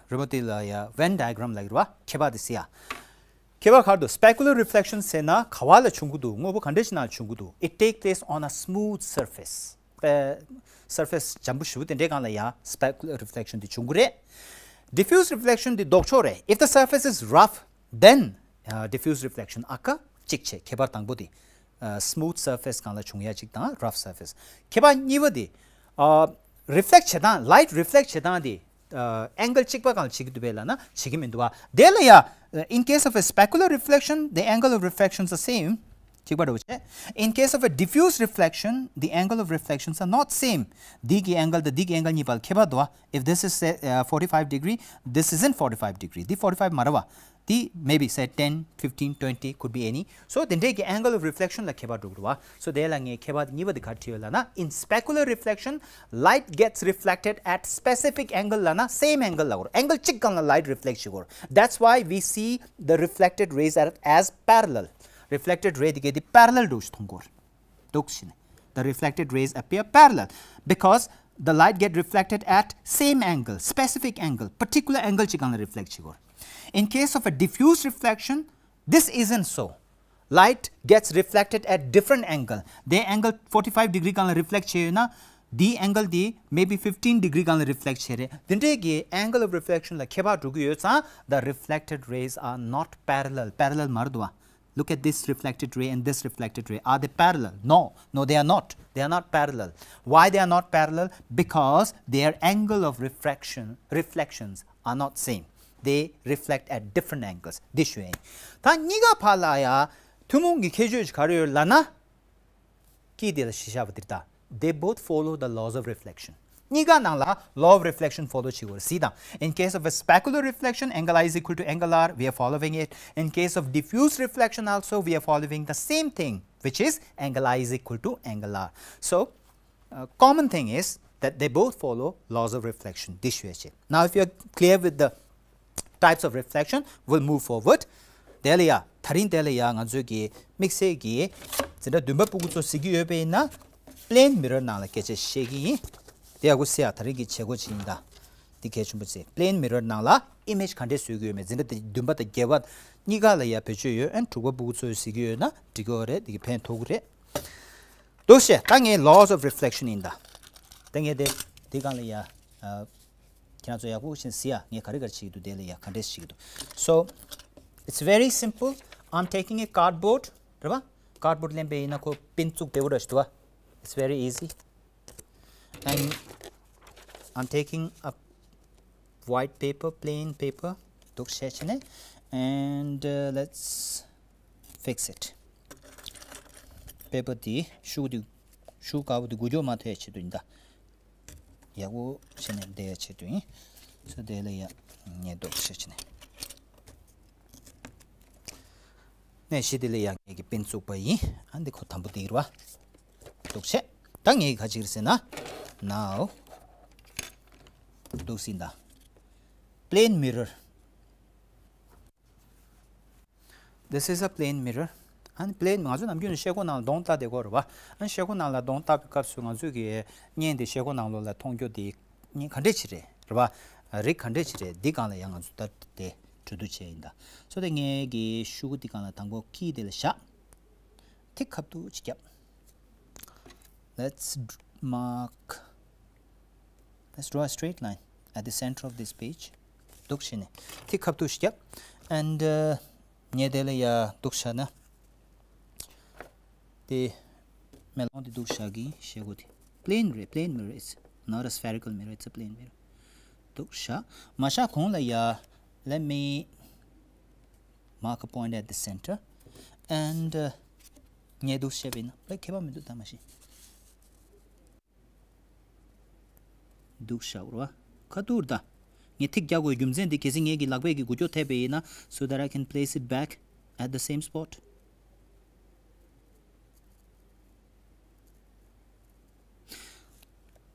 རི་མོ་འདི་ལ་ཡ་Venn diagram་ལབ་ཀྱི་རེད་བ། ཁྱད་པར་དེ་གཟིགས་ཡ། ཁྱད་པར་ག་རེ་འདུག specular reflection་ཟེར་ན་ག་བ་ལ་བྱུང་གི་འདུག་དངོས་པོ་ག་འདྲ་ཞིག་ནང་བྱུང་གི་འདུག it take place on a smooth surface. པའི་surface་འཇམ་པོ་ཞེ་པོ་དེ་འདྲའི་སྒང་ལ་ཡ་specular reflection་དེ་བྱུང་གི་རེད། diffuse reflection་དེ་ལྡོག་ཕྱོགས་རེད། if the surface is rough, then uh, diffuse reflection་ཨ་ཁ་གཅིག་བྱས། ཁྱད་པར་དང་པོ་དེ་ཨ་smooth surface་སྒང་ལ་བྱུང་ཡ་གཅིག་དང་rough surface། ཁྱད་པར་གཉིས་པ་དེ་ཨ་reflect་བྱེད་སྟངས། light reflect་བྱེད་སྟངས་དེ་ཨ་angle་གཅིག་པ་སྒང་ལ་བྱེད་ཀྱི་འདུག་པས་ལབ་ན་བྱེད་ཀྱི་མི་འདུག་བ། དེ་ལ་ཡ་in case of a specular reflection, the angle of reflection is the same. གཅིག་པ་འདྲ་བོ་བྱས། in case of a diffuse reflection, the angle of reflections are not same. འདི་གི་angle་དང་འདི་གི་angle་གཉིས་བར་ཁྱད་པར་འདུག་བ། if this is say, uh, forty-five degree, this isn't forty-five degree. འདི་forty-five་མ་རེད་བ། འདི་maybe say ten, fifteen, twenty, could be any. so དེ་འདྲའི་གི་angle of reflection་ལ་ཁྱད་པར་འགྲོ་གི་རེད་བ། so དེ་ལ་ངས་ཁྱད་པར་གཉིས་པ་དེ་ག་རེ་བྲིས་ཡོད་ལབ་ན། in specular reflection, light gets reflected at specific angle ལབ་ན་same angle་ལབ་དགོས་རེད། angle་གཅིག་སྒང་ལ་light་reflect་བྱེད་དགོས་རེད། that's why we see the reflected rays are as parallel. reflected ray་དེ་ག་དེ་parallel་འདྲ་བོ་ཞིག་མཐོང་གི་རེད། འདུག་བྱས་ནས། the reflected rays appear parallel because the light get reflected at same angle, specific angle, particular angle་གཅིག་སྒང་ལ་reflect་བྱེད་དགོས་རེད། in case of a diffuse reflection, this isn't so. light gets reflected at different angle. དེ་angle forty-five degree་སྒང་ལ་reflect་བྱས་ཡོད་ན། དེའི་angle་དེ་maybe fifteen degree་སྒང་ལ་reflect་བྱས་རེད། དེ་འདྲའི་གི་angle of reflection་ལ་ཁྱད་པར་འགྲོ་གི་ཡོད་ཙང་the reflected rays are not parallel. parallel་མ་རེད་འདུག་བ། look at this reflected ray and this reflected ray. Are they parallel? No, no, they are not. They are not parallel. Why they are not parallel? Because their angle of refraction reflections are not same. They reflect at different angles. འདི་ཞུ་ཡིན། ད་གཉིས་ཀ་བར་ལ་ཡ་ཐུན་མོང་གི་ཁྱད་ཆོས་ཅིག་ག་རེ་ཡོད་ལབ་ན། ཀི་དེ་ལ་གཞི་བཞག་པ་དེ་ལྟ། They both follow the laws of reflection. གཉིས་ཀ་ནང་ལ་law of reflection follow་བྱེད་དགོས་རེད། གཟིགས་དང་། in case of a specular reflection, angle I is equal to angle R, we are following it. in case of diffuse reflection also, we are following the same thing, which is angle I is equal to angle R. so uh, common thing is that they both follow laws of reflection. འདི་ཞུ་ཡ་བྱེད། now if you are clear with the types of reflection, we'll move forward. དེ་ལ་ཡ་ད་རིང་དེ་ལ་ཡ་ང་ཚོས་ཀྱི་དམིགས་བསལ་གྱི་འཛིན་གྲྭ་བདུན་པ་ཕྲུ་གུ་ཚོ་གཟིགས་ཀྱི་ཡོད་པ་ཡིན་ན། plane mirror་ནང་ལ་སྐད་ཆ་བཤད་ཀྱི་ཡིན། དེ་ཡག་པོ་གཟིགས་ཡ། ད་རིང་གི་བྱེད་སྒོ་ཅིག་ཡིན་ད། འདི་གལ་ཆེན་པོ་རེད། plane mirror་ནང་ལ་image་ག་འདྲས་བཟོ་གི་ཡོད་མེད། འཛིན་གྲྭ་དེ་བདུན་པ་དང་བརྒྱད་པ་གཉིས་ཀ་ལ་ཡ་བེད་སྤྱོད་ཡོད། ཨན་དྲུག་པ་ཕྲུ་གུ་ཚོས་གཟིགས་ཀྱི་ཡོད་ན་འགྲིག་གི་ཡོད་རེད། འདི་གི་ཕན་ཐོགས་ཀྱི་རེད། འདུག་བྱས། ད་ངས་laws of reflection་ཡིན་ད། ད་ངས་དེ་དེ་སྒང་ལ་ཡ་ཨ། ཁྱེད་རང་ཚོ་ཡག་པོ་ཞིག་གཟིགས་ཡ། ངས་ག་རེ་ག་རེ་བྱེད་ཀྱི་འདུག་དེ་ལ་ཡ་ག་འདྲས་བྱེད་ཀྱི་འདུག so it's very simple. I'm taking a cardboard. རེད་པ། cardboard་ལེན་པ་ཡིན་ན་ཁོ་པིན་བཙུགས་པའི་འོ་ར་ཞིག་འདུག་བ། it's very easy. and I'm taking a white paper, plain paper. འདུག་བྱས་བྱས་ནས། and uh, let's fix it. paper་དེ་ཤུགས་དེ་ཤུགས་དཀར་པོ་དེ་འགུལ་སྐྱོད་མ་ཐེབས་ཆེད་དུ་ཡིན་ད། ཡག་པོ་བྱས་ནས་བསྡད་ཡ་ཆེད་དུ་ཡིན། so་དེ་ལ་ཡ་ངས་འདུག་བྱས་བྱས་ནས། ནས་གཞི་དེ་ལ་ཡ་ངས་ཀྱི་པིན་བཙུགས་པ་ཡིན། ཨ་འདི་ཁོ་དམ་པོ་དེ་རུ་བ། འདུག་བྱས། ད་ངས་ག་བྱེད་ཀྱི་རེད་ཟེར་ན། now འདུག་ཟིན་ད། plane mirror. This is a plane mirror. ཨ་ནི་plane། ང་ཚོ་ནམ་རྒྱུན་ནས་ཤེལ་སྒོ་ནང་ལ་གདོང་ལྟ་བསྡད་ཀྱི་ཡོད་རེད་པ། ཨ་ནི་ཤེལ་སྒོ་ནང་ལ་གདོང་ལྟ་བའི་སྐབས་སུ་ང་ཚོས་ཀྱི་བརྙན་དེ་ཤེལ་སྒོ་ནང་ལོགས་ལ་མཐོང་རྒྱུ་དེ་བརྙན་ག་འདྲས་ཅིག་རེད། རེད་པ། རིགས་ག་འདྲས་ཅིག་རེད། འདི་སྒང་ལ་ཡང་ང་ཚོ་ལྟ་དེ་གྲོས་བསྡུར་བྱས་ཡིན་ད། so དེ་ངས་ཀྱི་ཤུ་གུ་འདི་སྒང་ལ་དང་པོ་ཀི་དེ་ལ་བཞག་ཐིག་ཁ་བསྡུ་ཅིག་བརྒྱབ། Let's dr- mark. Let's draw a straight line at the center of this page. འདུག་བྱས་ནས་ཐིག་ཁ་བསྡུ་ཞིག་བརྒྱབ། and uh, ངས་དེ་ལ་ཡ་འདུག་བྱས་ན། དེ་མེ་ལོང་དེ་འདུག་བྱས་ཀྱི་ཤེལ་སྒོ་དེ། plane རེད། plane mirror. It's not a spherical mirror, it's a plane mirror. འདུག་བྱས། མ་བཞག་གོང་ལ་ཡ་ Let me mark a point at the center and, uh, ངས་འདུག་བཤད་པ་ཡིན་ན་ལ་ཁྱད་པར་མི་འདུག་ད་མ་གཞི། འདུག་བཞག་རོ། ཁ་ཐུག་ད། ངས་ཐིག་རྒྱག་དགོས་རྒྱུ་མཚན་དེ་གལ་སྲིད་ངས་ཀྱི་ལག་པས་ཀྱི་འགུལ་སྐྱོད་ཐེབས་པ་ཡིན་ན། so that I can place it back at the same spot.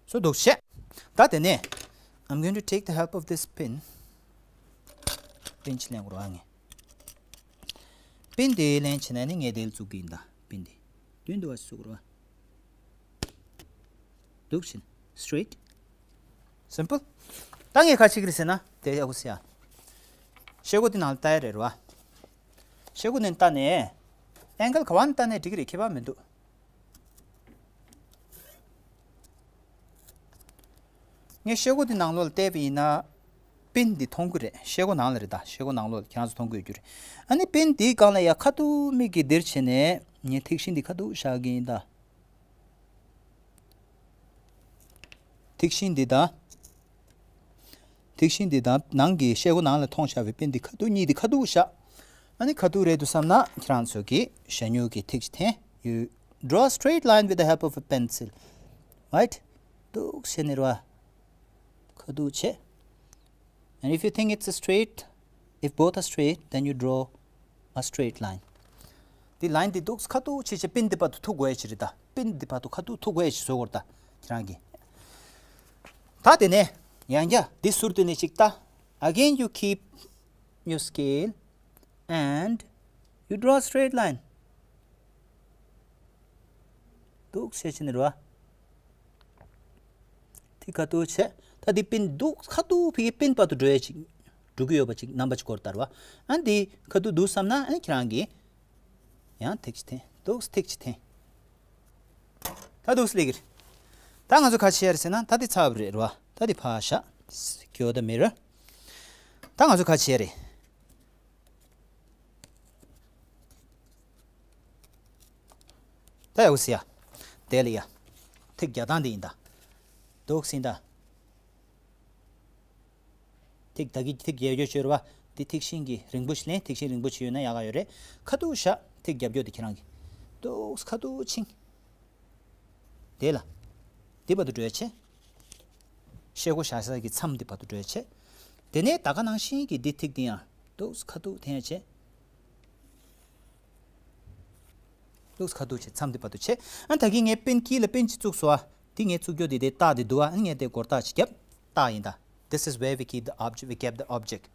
So འདུག་བྱས། ད་དེ་ནས། I'm going to take the help of this pin. པིན་ཅིག་ལེན་དགོས་ར་ངས། པིན་དེ་ལེན་བྱས་ནས་ནི་ངས་དེ་ལ་བཙུགས་ཀྱི་ཡིན་ད། པིན་དེ། མདུན་དུ་བ་བཙུགས་ར། འདུག་བྱས་ནས། straight. simple. ད་ངས་ག་བྱེད་ཀྱི་རེད་ཟེར་ན། དེ་ཡག་པོ་ཟེར་ཡ། ཤེལ་སྒོ་དེ་ནང་ལ་ལྟ་ཡ་རེད་ར། ཤེལ་སྒོ་ནས་ལྟ་ནས། angle ག་བ་ནས་ལྟ་ནས་འགྲིག་གི་རེད། ཁྱད་པར་མི་འདུག་ངས་ཤེལ་སྒོ་དེ་ནང་ལོགས་ལ་བལྟས་པ་ཡིན་ན། པིན་འདི་མཐོང་གི་རེད། ཤེལ་སྒོ་ནང་ལ་རེད་ད། ཤེལ་སྒོ་ནང་ལོགས་ལ་ཁྱེད་རང་ཚོ་མཐོང་གི་ཡོད་རྒྱུ་རེད། ཨ་ནི་པིན་འདིའི་སྒང་ལ་ཡ་ཁ་ཐུག་མིག་གིས་འདིར་བྱས་ནས་ངས་ཐིག་ཤིང་འདི་ཁ་ཐུག་བཞག་གི་ཡིན་ད། ཐིག་ཤིང་འདི་དང་། ཐིག་ཤིང་འདི་དང་ནང་གི་ཤེལ་སྒོ་ནང་ལ་མཐོང་བཞག་པའི་པིན་འདི་ཁ་ཐུག་གཉིས་འདི་ཁ་ཐུག་བཞག་ཨ་ནི་ཁ་ཐུག་རེད་འདུག་བསམ་ན་ཁྱེད་རང་ཚོ་གིས་ཞ་སྨྱུག་གི་ཐིག་ཅིག་འཐེན། You draw a straight line with the help of a pencil. Right? འདུག་བྱས་ནས་ར། ཁ་ཐུག་བྱས། And if you think it's a straight, if both are straight, then you draw a straight line. འདི་line འདི་འདུག་ཁ་ཐུག་བྱས་བྱས་པིན་འདི་བར་དུ་ཐུག་དགོས་ཡ་ཅིག་རེད་ད། པིན་འདི་བར་དུ་ཁ་ཐུག་ཐུག་དགོས་ཡ་ཅིག་བཟོ་དགོས་རེད་ད། ཁྱེད་རང་གིས། ད་དེ་ནས་ཡང་བསྐྱར་འདི་ཟུར་དེ་ནས་ཅིག་ལྟ། Again you keep your scale and you draw a straight line. འདུག་བྱས་བྱས་ནས་ར། དེ་ཁ་ཐུག་བྱས། ད་དེ་པིན་འདུག་ཁ་ཐུག་ཕ་གི་པིན་བར་དུ་འགྲོ་ཡ་ཅིག་འགྲོ་གི་ཡོད་པ་ཅིག་རྣམ་པ་ཅིག་སྐོར་ལྟར་བ། ཨ་འདི་ཁ་ཐུག་འདུག་བསམ་ན་ཨ་ཁྱེད་རང་གིས་ཡང་ཐིག་ཅིག་འཐེན། འདུག་ཐིག་ཅིག་འཐེན། ད་འདུག་སླེབས་ཀྱི་རེད། ད་ང་ཚོ་ག་བྱེད་ཡ་རེད་ཟེར་ན་ད་དེ་ཚར་བ་རེད་ར། ད་དེ་ཕར་བཞག Secure the mirror. ད་ང་ཚོ་ག་བྱེད་ཡ་རེད། ད་ཡག་པོ་ཟེར་ཡ། དེ་ལ་ཡ། ཐིག་རྒྱག་སྟངས་དེ་ཡིན་ད། འདུག་ཟིན་ད། ཐིག་ད་གི་ཐིག་རྒྱག་རྒྱུ་ཡོད་རེད་བ། འདི་ཐིག་ཤིང་གི་རིང་པོ་ཞིག་ལེན། ཐིག་ཤིང་རིང་པོ་ཞིག་ཡོད་ན་ཡག་ག་ཡོད་རེད། ཁ་ཐུག་བཞག་ཐིག་རྒྱབ་སྐྱོར་དེ་ཁྱེད་རང་གི། འདུག་ཁ་ཐུག་ཕྱིན། དེ་ལ། འདི་བར་དུ་འགྲོ་ཡ་བྱས། ཤེལ་སྒོ་བཞག་ས་གི་མཚམས་འདི་བར་དུ་འགྲོ་ཡ་བྱས། དེ་ནས་ད་ག་ནང་བཞིན་གྱི་འདི་ཐིག་འདི་ཡང་འདུག་ཁ་ཐུག་འཐེན་ཡ་བྱས། འདུག་ཁ་ཐུག་བྱས་མཚམས་འདི་བར་དུ་བྱས། ཨ་ད་གིན་ངས་པིན་དཀྱིལ་ལ་པིན་ཅིག་བཙུགས་སོང་ཨ། འདི་ངས་བཙུགས་རྒྱུ་འདི་དེ་རྟགས་འདི་འདུག་ཨ། ཨ་ངས་དེ་སྒོར་རྟགས་ཅིག་བརྒྱབ། རྟགས་ཡིན་ད། This is where we keep the object, we kept the object.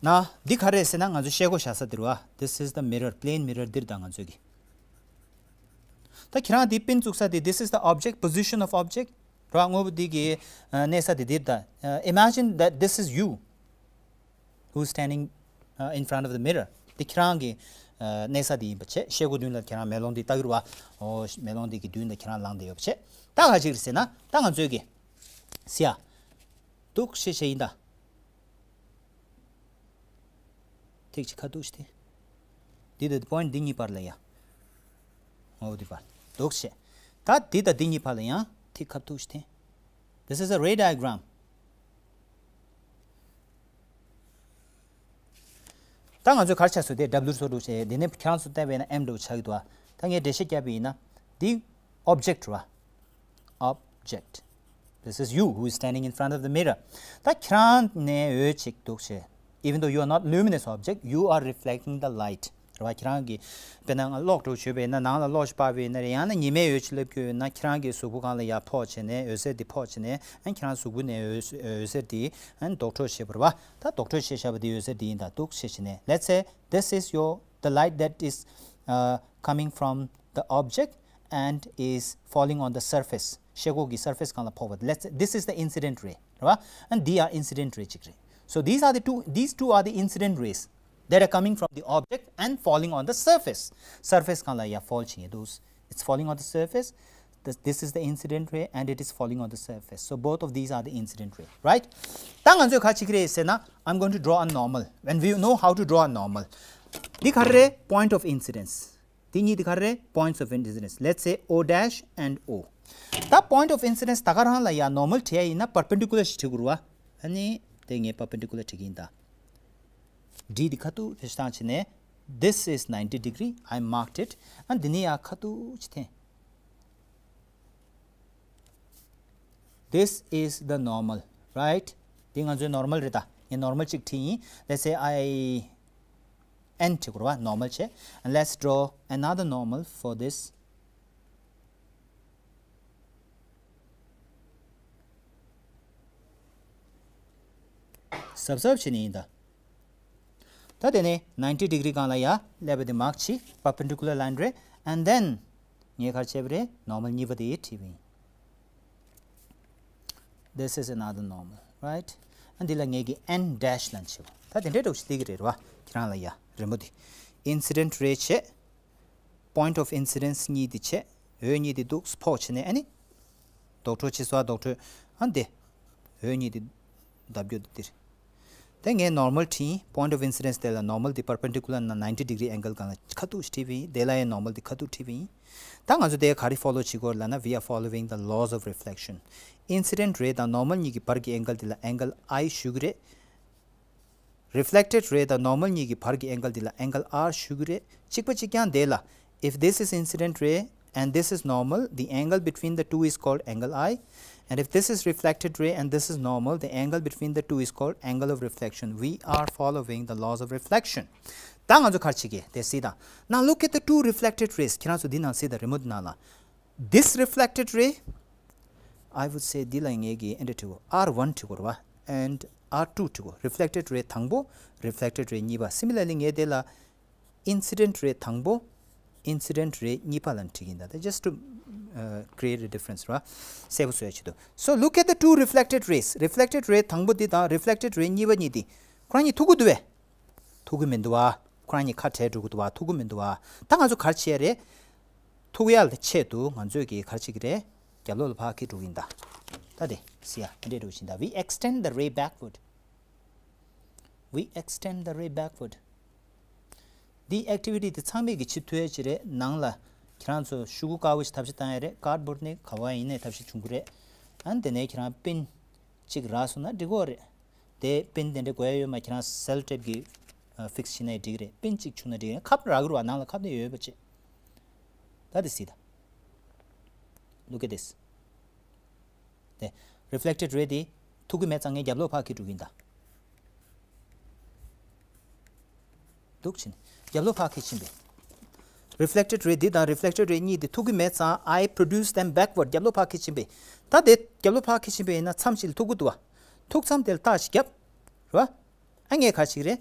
ན། འདི་ག་རེད་ཟེར་ན་ང་ཚོ་ཤེལ་སྒོ་བཞག་ས་འདི་རེད་བ། This is the mirror, plane mirror འདིར་ད་ང་ཚོས་ཀྱི། ད་ཁྱེད་རང་འདི་པིན་བཙུགས་ས་འདི། This is the object, position of object རེད་བ། དངོས་པོ་འདི་གི་ཨ་གནས་ས་འདི་འདིར་ད། ཨ་imagine that this is you who's standing, uh, in front of the mirror. འདི་ཁྱེད་རང་གི་ཨ་གནས་ས་འདི་ཡིན་པ་བྱས། ཤེལ་སྒོ་མདུན་ལ་ཁྱེད་རང་མེ་ལོང་འདི་ལྟ་གི་རེད་བ། ཨོ་མེ་ལོང་འདི་གི་མདུན་ལ་ཁྱེད་རང་ལངས་བསྡད་ཡོད་པ་བྱས། ད་ག་ཅིག་རེད་ཟེར་ན་ད་ང་ཚོས་ཀྱི། ཟེར་ཡ། འདུག་ཤེས་བྱས་ཡིན་ད། ཐིག་ཅིག་ཁ་ཐུག་ཅིག་འཐེན། འདི་དང་པོ་ཡིན་འདི་གཉིས་བར་ལ་ཡ། ངོ་བོ་འདི་བར། འདུག་བྱས། ད་འདི་དང་འདི་གཉིས་བར་ལ་ཡང་ཐིག་ཁ་ཐུག་ཅིག་འཐེན། This is a ray diagram. ད་ང་ཚོས་ག་རེ་ཆགས་སོང་དེ་W སོ་འདྲ་བྱས། འདི་ནས་ཁྱེད་རང་ཚོ་བལྟས་པས་ན་M འདྲ་ཆགས་ཀྱི་འདུག་ཨ། ད་ངས་འགྲེལ་བཤད་བརྒྱབ་པ་ཡིན་ན། འདི་object རེད་བ། Object. This is you who is standing in front of the mirror. ད་ཁྱེད་རང་ནས་འོད་ཅིག་འདུག་བྱས། Even though you are not luminous object, you are reflecting the light. རེད་བ། ཁྱེད་རང་གི་དཔེར་ན་གློག་འདྲ་བྱས་པས་ན་ནང་ལ་གློག་ཅིག་སྤར་བས་ན་ཡང་ན་ཉི་མའི་འོད་ཅིག་སླེབས་ཀྱི་ཡོད་ན་ཁྱེད་རང་གི་གཟུགས་པོ་སྒང་ལ་ཡར་ཕོག་བྱས་ནས་འོད་ཟེར་འདི་ཕོག་བྱས་ནས་ཨ་ཁྱེད་རང་གཟུགས་པོ་ནས་འོད་འོད་ཟེར་འདི་ཨ་ལྡོག་འཕྲོ་བྱས་པ་རེད་བ། ད་ལྡོག་འཕྲོ་བྱས་བཞག་པ་འདི་འོད་ཟེར་འདི་ཡིན་ད། འདུག་བྱས་བྱས་ནས། Let's say this is your, the light that is, uh, coming from the object and is falling on the surface. ཤེལ་སྒོ་གི་surface སྒང་ལ་ཕོག་པ། Let's say this is the incident ray རེད་བ། And they are incident ray ཅིག་རེད། So these are the two, these two are the incident rays that are coming from the object and falling on the surface. Surface སྒང་ལ་ཡ་fall བྱེད་ཀྱི་འདུག It's falling on the surface. This, this is the incident ray and it is falling on the surface. So both of these are the incident ray, right? ད་ང་ཚོས་ག་རེ་བྱེད་ཀྱི་རེད་ཟེར་ན། I'm going to draw a normal. When we know how to draw a normal. འདི་ག་རེ་རེད། Point of incidence. འདི་གཉིས་འདི་ག་རེ་རེད། Points of incidence. Let's say O dash and O. ད་point of incidence ད་ག་རང་ལ་ཡ་normal བྲིས་ཡ་ཡིན་ན་perpendicular ཞིག་བྲིས་དགོས་རེད་བ། ཨ་ནི་དེ་ངས་perpendicular བྲིས་ཀྱི་ཡིན་ད། D དེ་ཁ་ཐུག་རེ་བཏང་བྱས་ནས། This is ninety degree, I marked it. ཨ་འདི་ནི་ཡ་ཁ་ཐུག་ཅིག་འཐེན། This is the normal, right? འདི་ང་ཚོའི་normal རེད་ད། ངས་normal གཅིག་བྲིས་ཡིན། Let's say I N བྲིས་དགོས་རེད་བ། Normal བྱས། And let's draw another normal for this. གཟབ་གཟབ་བྱས་ནས་ཡིན་ད། ད་དེ་ནས་ninety degree སྒང་ལ་ཡ་སླེབས་པ་དེ་མརཀ་བྱས། Perpendicular line རེད། And then ངས་ག་རེ་བྱས་པ་རེད། Normal གཉིས་པ་དེ་བྲིས་པ་ཡིན། This is another normal, right? And འདི་ལ་ངས་ཀྱི་N dash ལབ་བྱས་པ། ད་དེ་འདྲའི་འདྲ་བོ་ཞིག་བསྡད་ཀྱི་རེད་བ། ཁྱེད་རང་ལ་ཡ་རི་མོ་དེ། Incident ray བྱས། Point of incidence གཉིས་དེ་བྱས། འོད་གཉིས་དེ་འདུག་ཕོག་བྱས་ནས། ཨ་ནི་རྡོག་འཕྲོ་ཕྱི་སོ། རྡོག་འཕྲོ། ཨ་འདི་འོད་གཉིས་དེ་བརྡབ་རྒྱུ་དེ་འདིར། དེ་ངས་normal བྲིས། Point of incidence དེ་ལ་normal དེ་perpendicular ན་ninety degree angle སྒང་ལ་ཁ་ཐུག་བྲིས་པ་ཡིན། དེ་ལ་ཡང་normal དེ་ཁ་ཐུག་བྲིས་པ་ཡིན། ད་ང་ཚོ་དེ་ག་རེ་follow བྱེད་དགོས་ལབ་ན། We are following the laws of reflection. Incident ray དང་normal གཉིས་ཀྱི་བར་གྱི་angle དེ་ལ་angle I ཞུ་གི་རེད། Reflected ray དང་normal གཉིས་ཀྱི་བར་གྱི་angle དེ་ལ་angle R ཞུ་གི་རེད། གཅིག་པ་གཅིག་རྐྱང་དེ་ལ། If this is incident ray and this is normal, the angle between the two is called angle I. And if this is reflected ray and this is normal, the angle between the two is called angle of reflection. We are following the laws of reflection. ད་ང་ཚོ་ག་རེ་བྱེད་ཀྱི་དེ་གཟིགས་དང་། Now look at the two reflected rays. ཁྱེད་རང་ཚོ་འདི་ནང་གཟིགས་དང་། རི་མོ་འདི་ནང་ལ། This reflected ray, I would say འདི་ལ་ངས་ཀྱི་ཨེ་འདྲ་བྲིས་གོ། R one བྲིས་གོ་རེད་བ། And R two བྲིས་གོ། Reflected ray དང་པོ། Reflected ray གཉིས་པ། Similarly ངས་དེ་ལ་incident ray དང་པོ། Incident ray གཉིས་པ་ལབ་བྲིས་ཀྱི་ཡིན་ད། Just to uh, create a difference རེད་བ། གསལ་པོ་བཟོ་ཡ་ཆེད་དུ། So look at the two reflected rays. Reflected ray དང་པོ་འདི་དང་reflected ray གཉིས་པ་གཉིས་འདི་ཁོ་རང་གཉིས་ཐུག་གི་འདུག་བས། ཐུག་གི་མི་འདུག་བ། ཁོ་རང་གཉིས་ཁ་བྲལ་འགྲོ་གི་འདུག་བ། ཐུག་གི་མི་འདུག་བ། ད་ང་ཚོ་ག་རེ་བྱེད་ཡ་རེད། ཐུག་ཡ་ལ་ཆེད་དུ་ང་ཚོས་ཀྱི་ག་རེ་བྱེད་ཀྱི་རེད། རྒྱབ་ལོགས་ལ་ཕར་འཁྱེར་འགྲོ་གི་ཡིན་ད། ད་དེ་གཟིགས་ཡ་དེ་འདྲས་འགྲོ་གི་ཡིན་ད། We extend the ray backward. We extend the ray backward. འདི་activity དེ་ཚང་མས་ཀྱི་བྱེད་ཐུབ་ཡ་ཅིག་རེད། ནང་ལ་ཁྱེད་རང་ཚོ་ཤོག་གུ་དཀར་པོ་ཞིག་ཐབས་ཤེས་བཏང་ཡ་རེད། Cardboard ནས་ག་བ་ཡིན་ནའི་ཐབས་ཤེས་བྱུང་གི་རེད། ཨ་ནི་དེ་ནས་ཁྱེད་རང་པིན་གཅིག་རག་སོང་ན་འགྲིག་གི་རེད། དེ་པིན་དེ་འདྲ་དགོས་ཡ་ཡོད་མ། ཁྱེད་རང་sellotape གི་fix བྱས་ན་འགྲིག་གི་རེད། པིན་གཅིག་བྱུང་ན་འགྲིག་གི་རེད། ཁབ་རག་གི་རེད་བ། ནང་ལ་ཁབ་དེ་ཡོད་པ་བྱེད། ད་དེ་གཟིགས་དང་། Look at this. དེ་reflected ray དེ་ཐུག་གི་མེད་ཙང་ངས་རྒྱབ་ལོགས་ཕར་འཁྱེར་འགྲོ་གི་ཡིན་ད། འདུག་ཕྱིན། རྒྱབ་ལོགས་ཕར་འཁྱེར་ཕྱིན་པས། Reflected ray འདི་དང་reflected ray གཉིས་འདི་ཐུག་གི་མེད་ཙང་I produce them backward. རྒྱབ་ལོགས་ཕར་འཁྱེར་ཕྱིན་པས། ད་དེ་རྒྱབ་ལོགས་ཕར་འཁྱེར་ཕྱིན་པས་ཡིན་ན་མཚམས་ཤིག་ལ་ཐུག་གི་འདུག་བ། ཐུག་མཚམས་དེ་ལ་རྟགས་ཤིག་བརྒྱབ། རེད་བ། ཨ་ངས་ག་རེ་བྱེད་ཀྱི་རེད།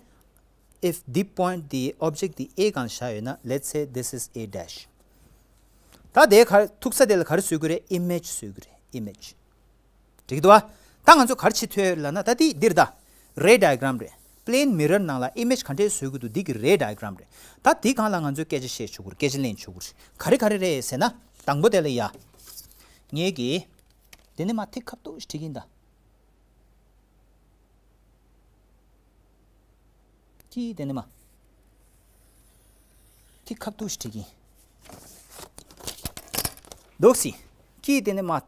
If the point, the object, the A སྒང་བཞག་ཡོད་ན། Let's say this is A dash. ད་དེ་ག་རེ་ཐུག་ས་དེ་ལ་ག་རེ་བཟོ་གི་རེད། Image བཟོ་གི་རེད། Image. འགྲིག་གི་འདུག་བ། ད་ང་ཚོ་ག་རེ་བྱེད་ཐུབ་ཡོད་ལབ་ན། ད་དེ་འདིར་ད་ray diagram རེད། Plane mirror ནང་ལ་image ག་འདྲས་བཟོ་གི་འདུག་འདི་གི་ray diagram རེད། ད་དེ་སྒང་ལ་ང་ཚོས་སྐད་ཆ་བཤད་ཆོག་གི་རེད། སྐད་ཆ་གླེང་ཆོག་གི་རེད། ག་རེ་ག་རེ་རེད་ཟེར་ན། དང་པོ་དེ་ལ་ཡ། ངས་ཀྱི་དེ་ནས་མར་ཐིག་ཁ་བཏུག་ཞིག་བྲིས་ཀྱི་ཡིན་ད། ཀྱིས་དེ་ནས་མར་ཐིག་ཁ་བཏུག་ཞིག་བྲིས་ཀྱི་ཡིན། འདུག་སེ། ཀྱིས་དེ་ནས་མར་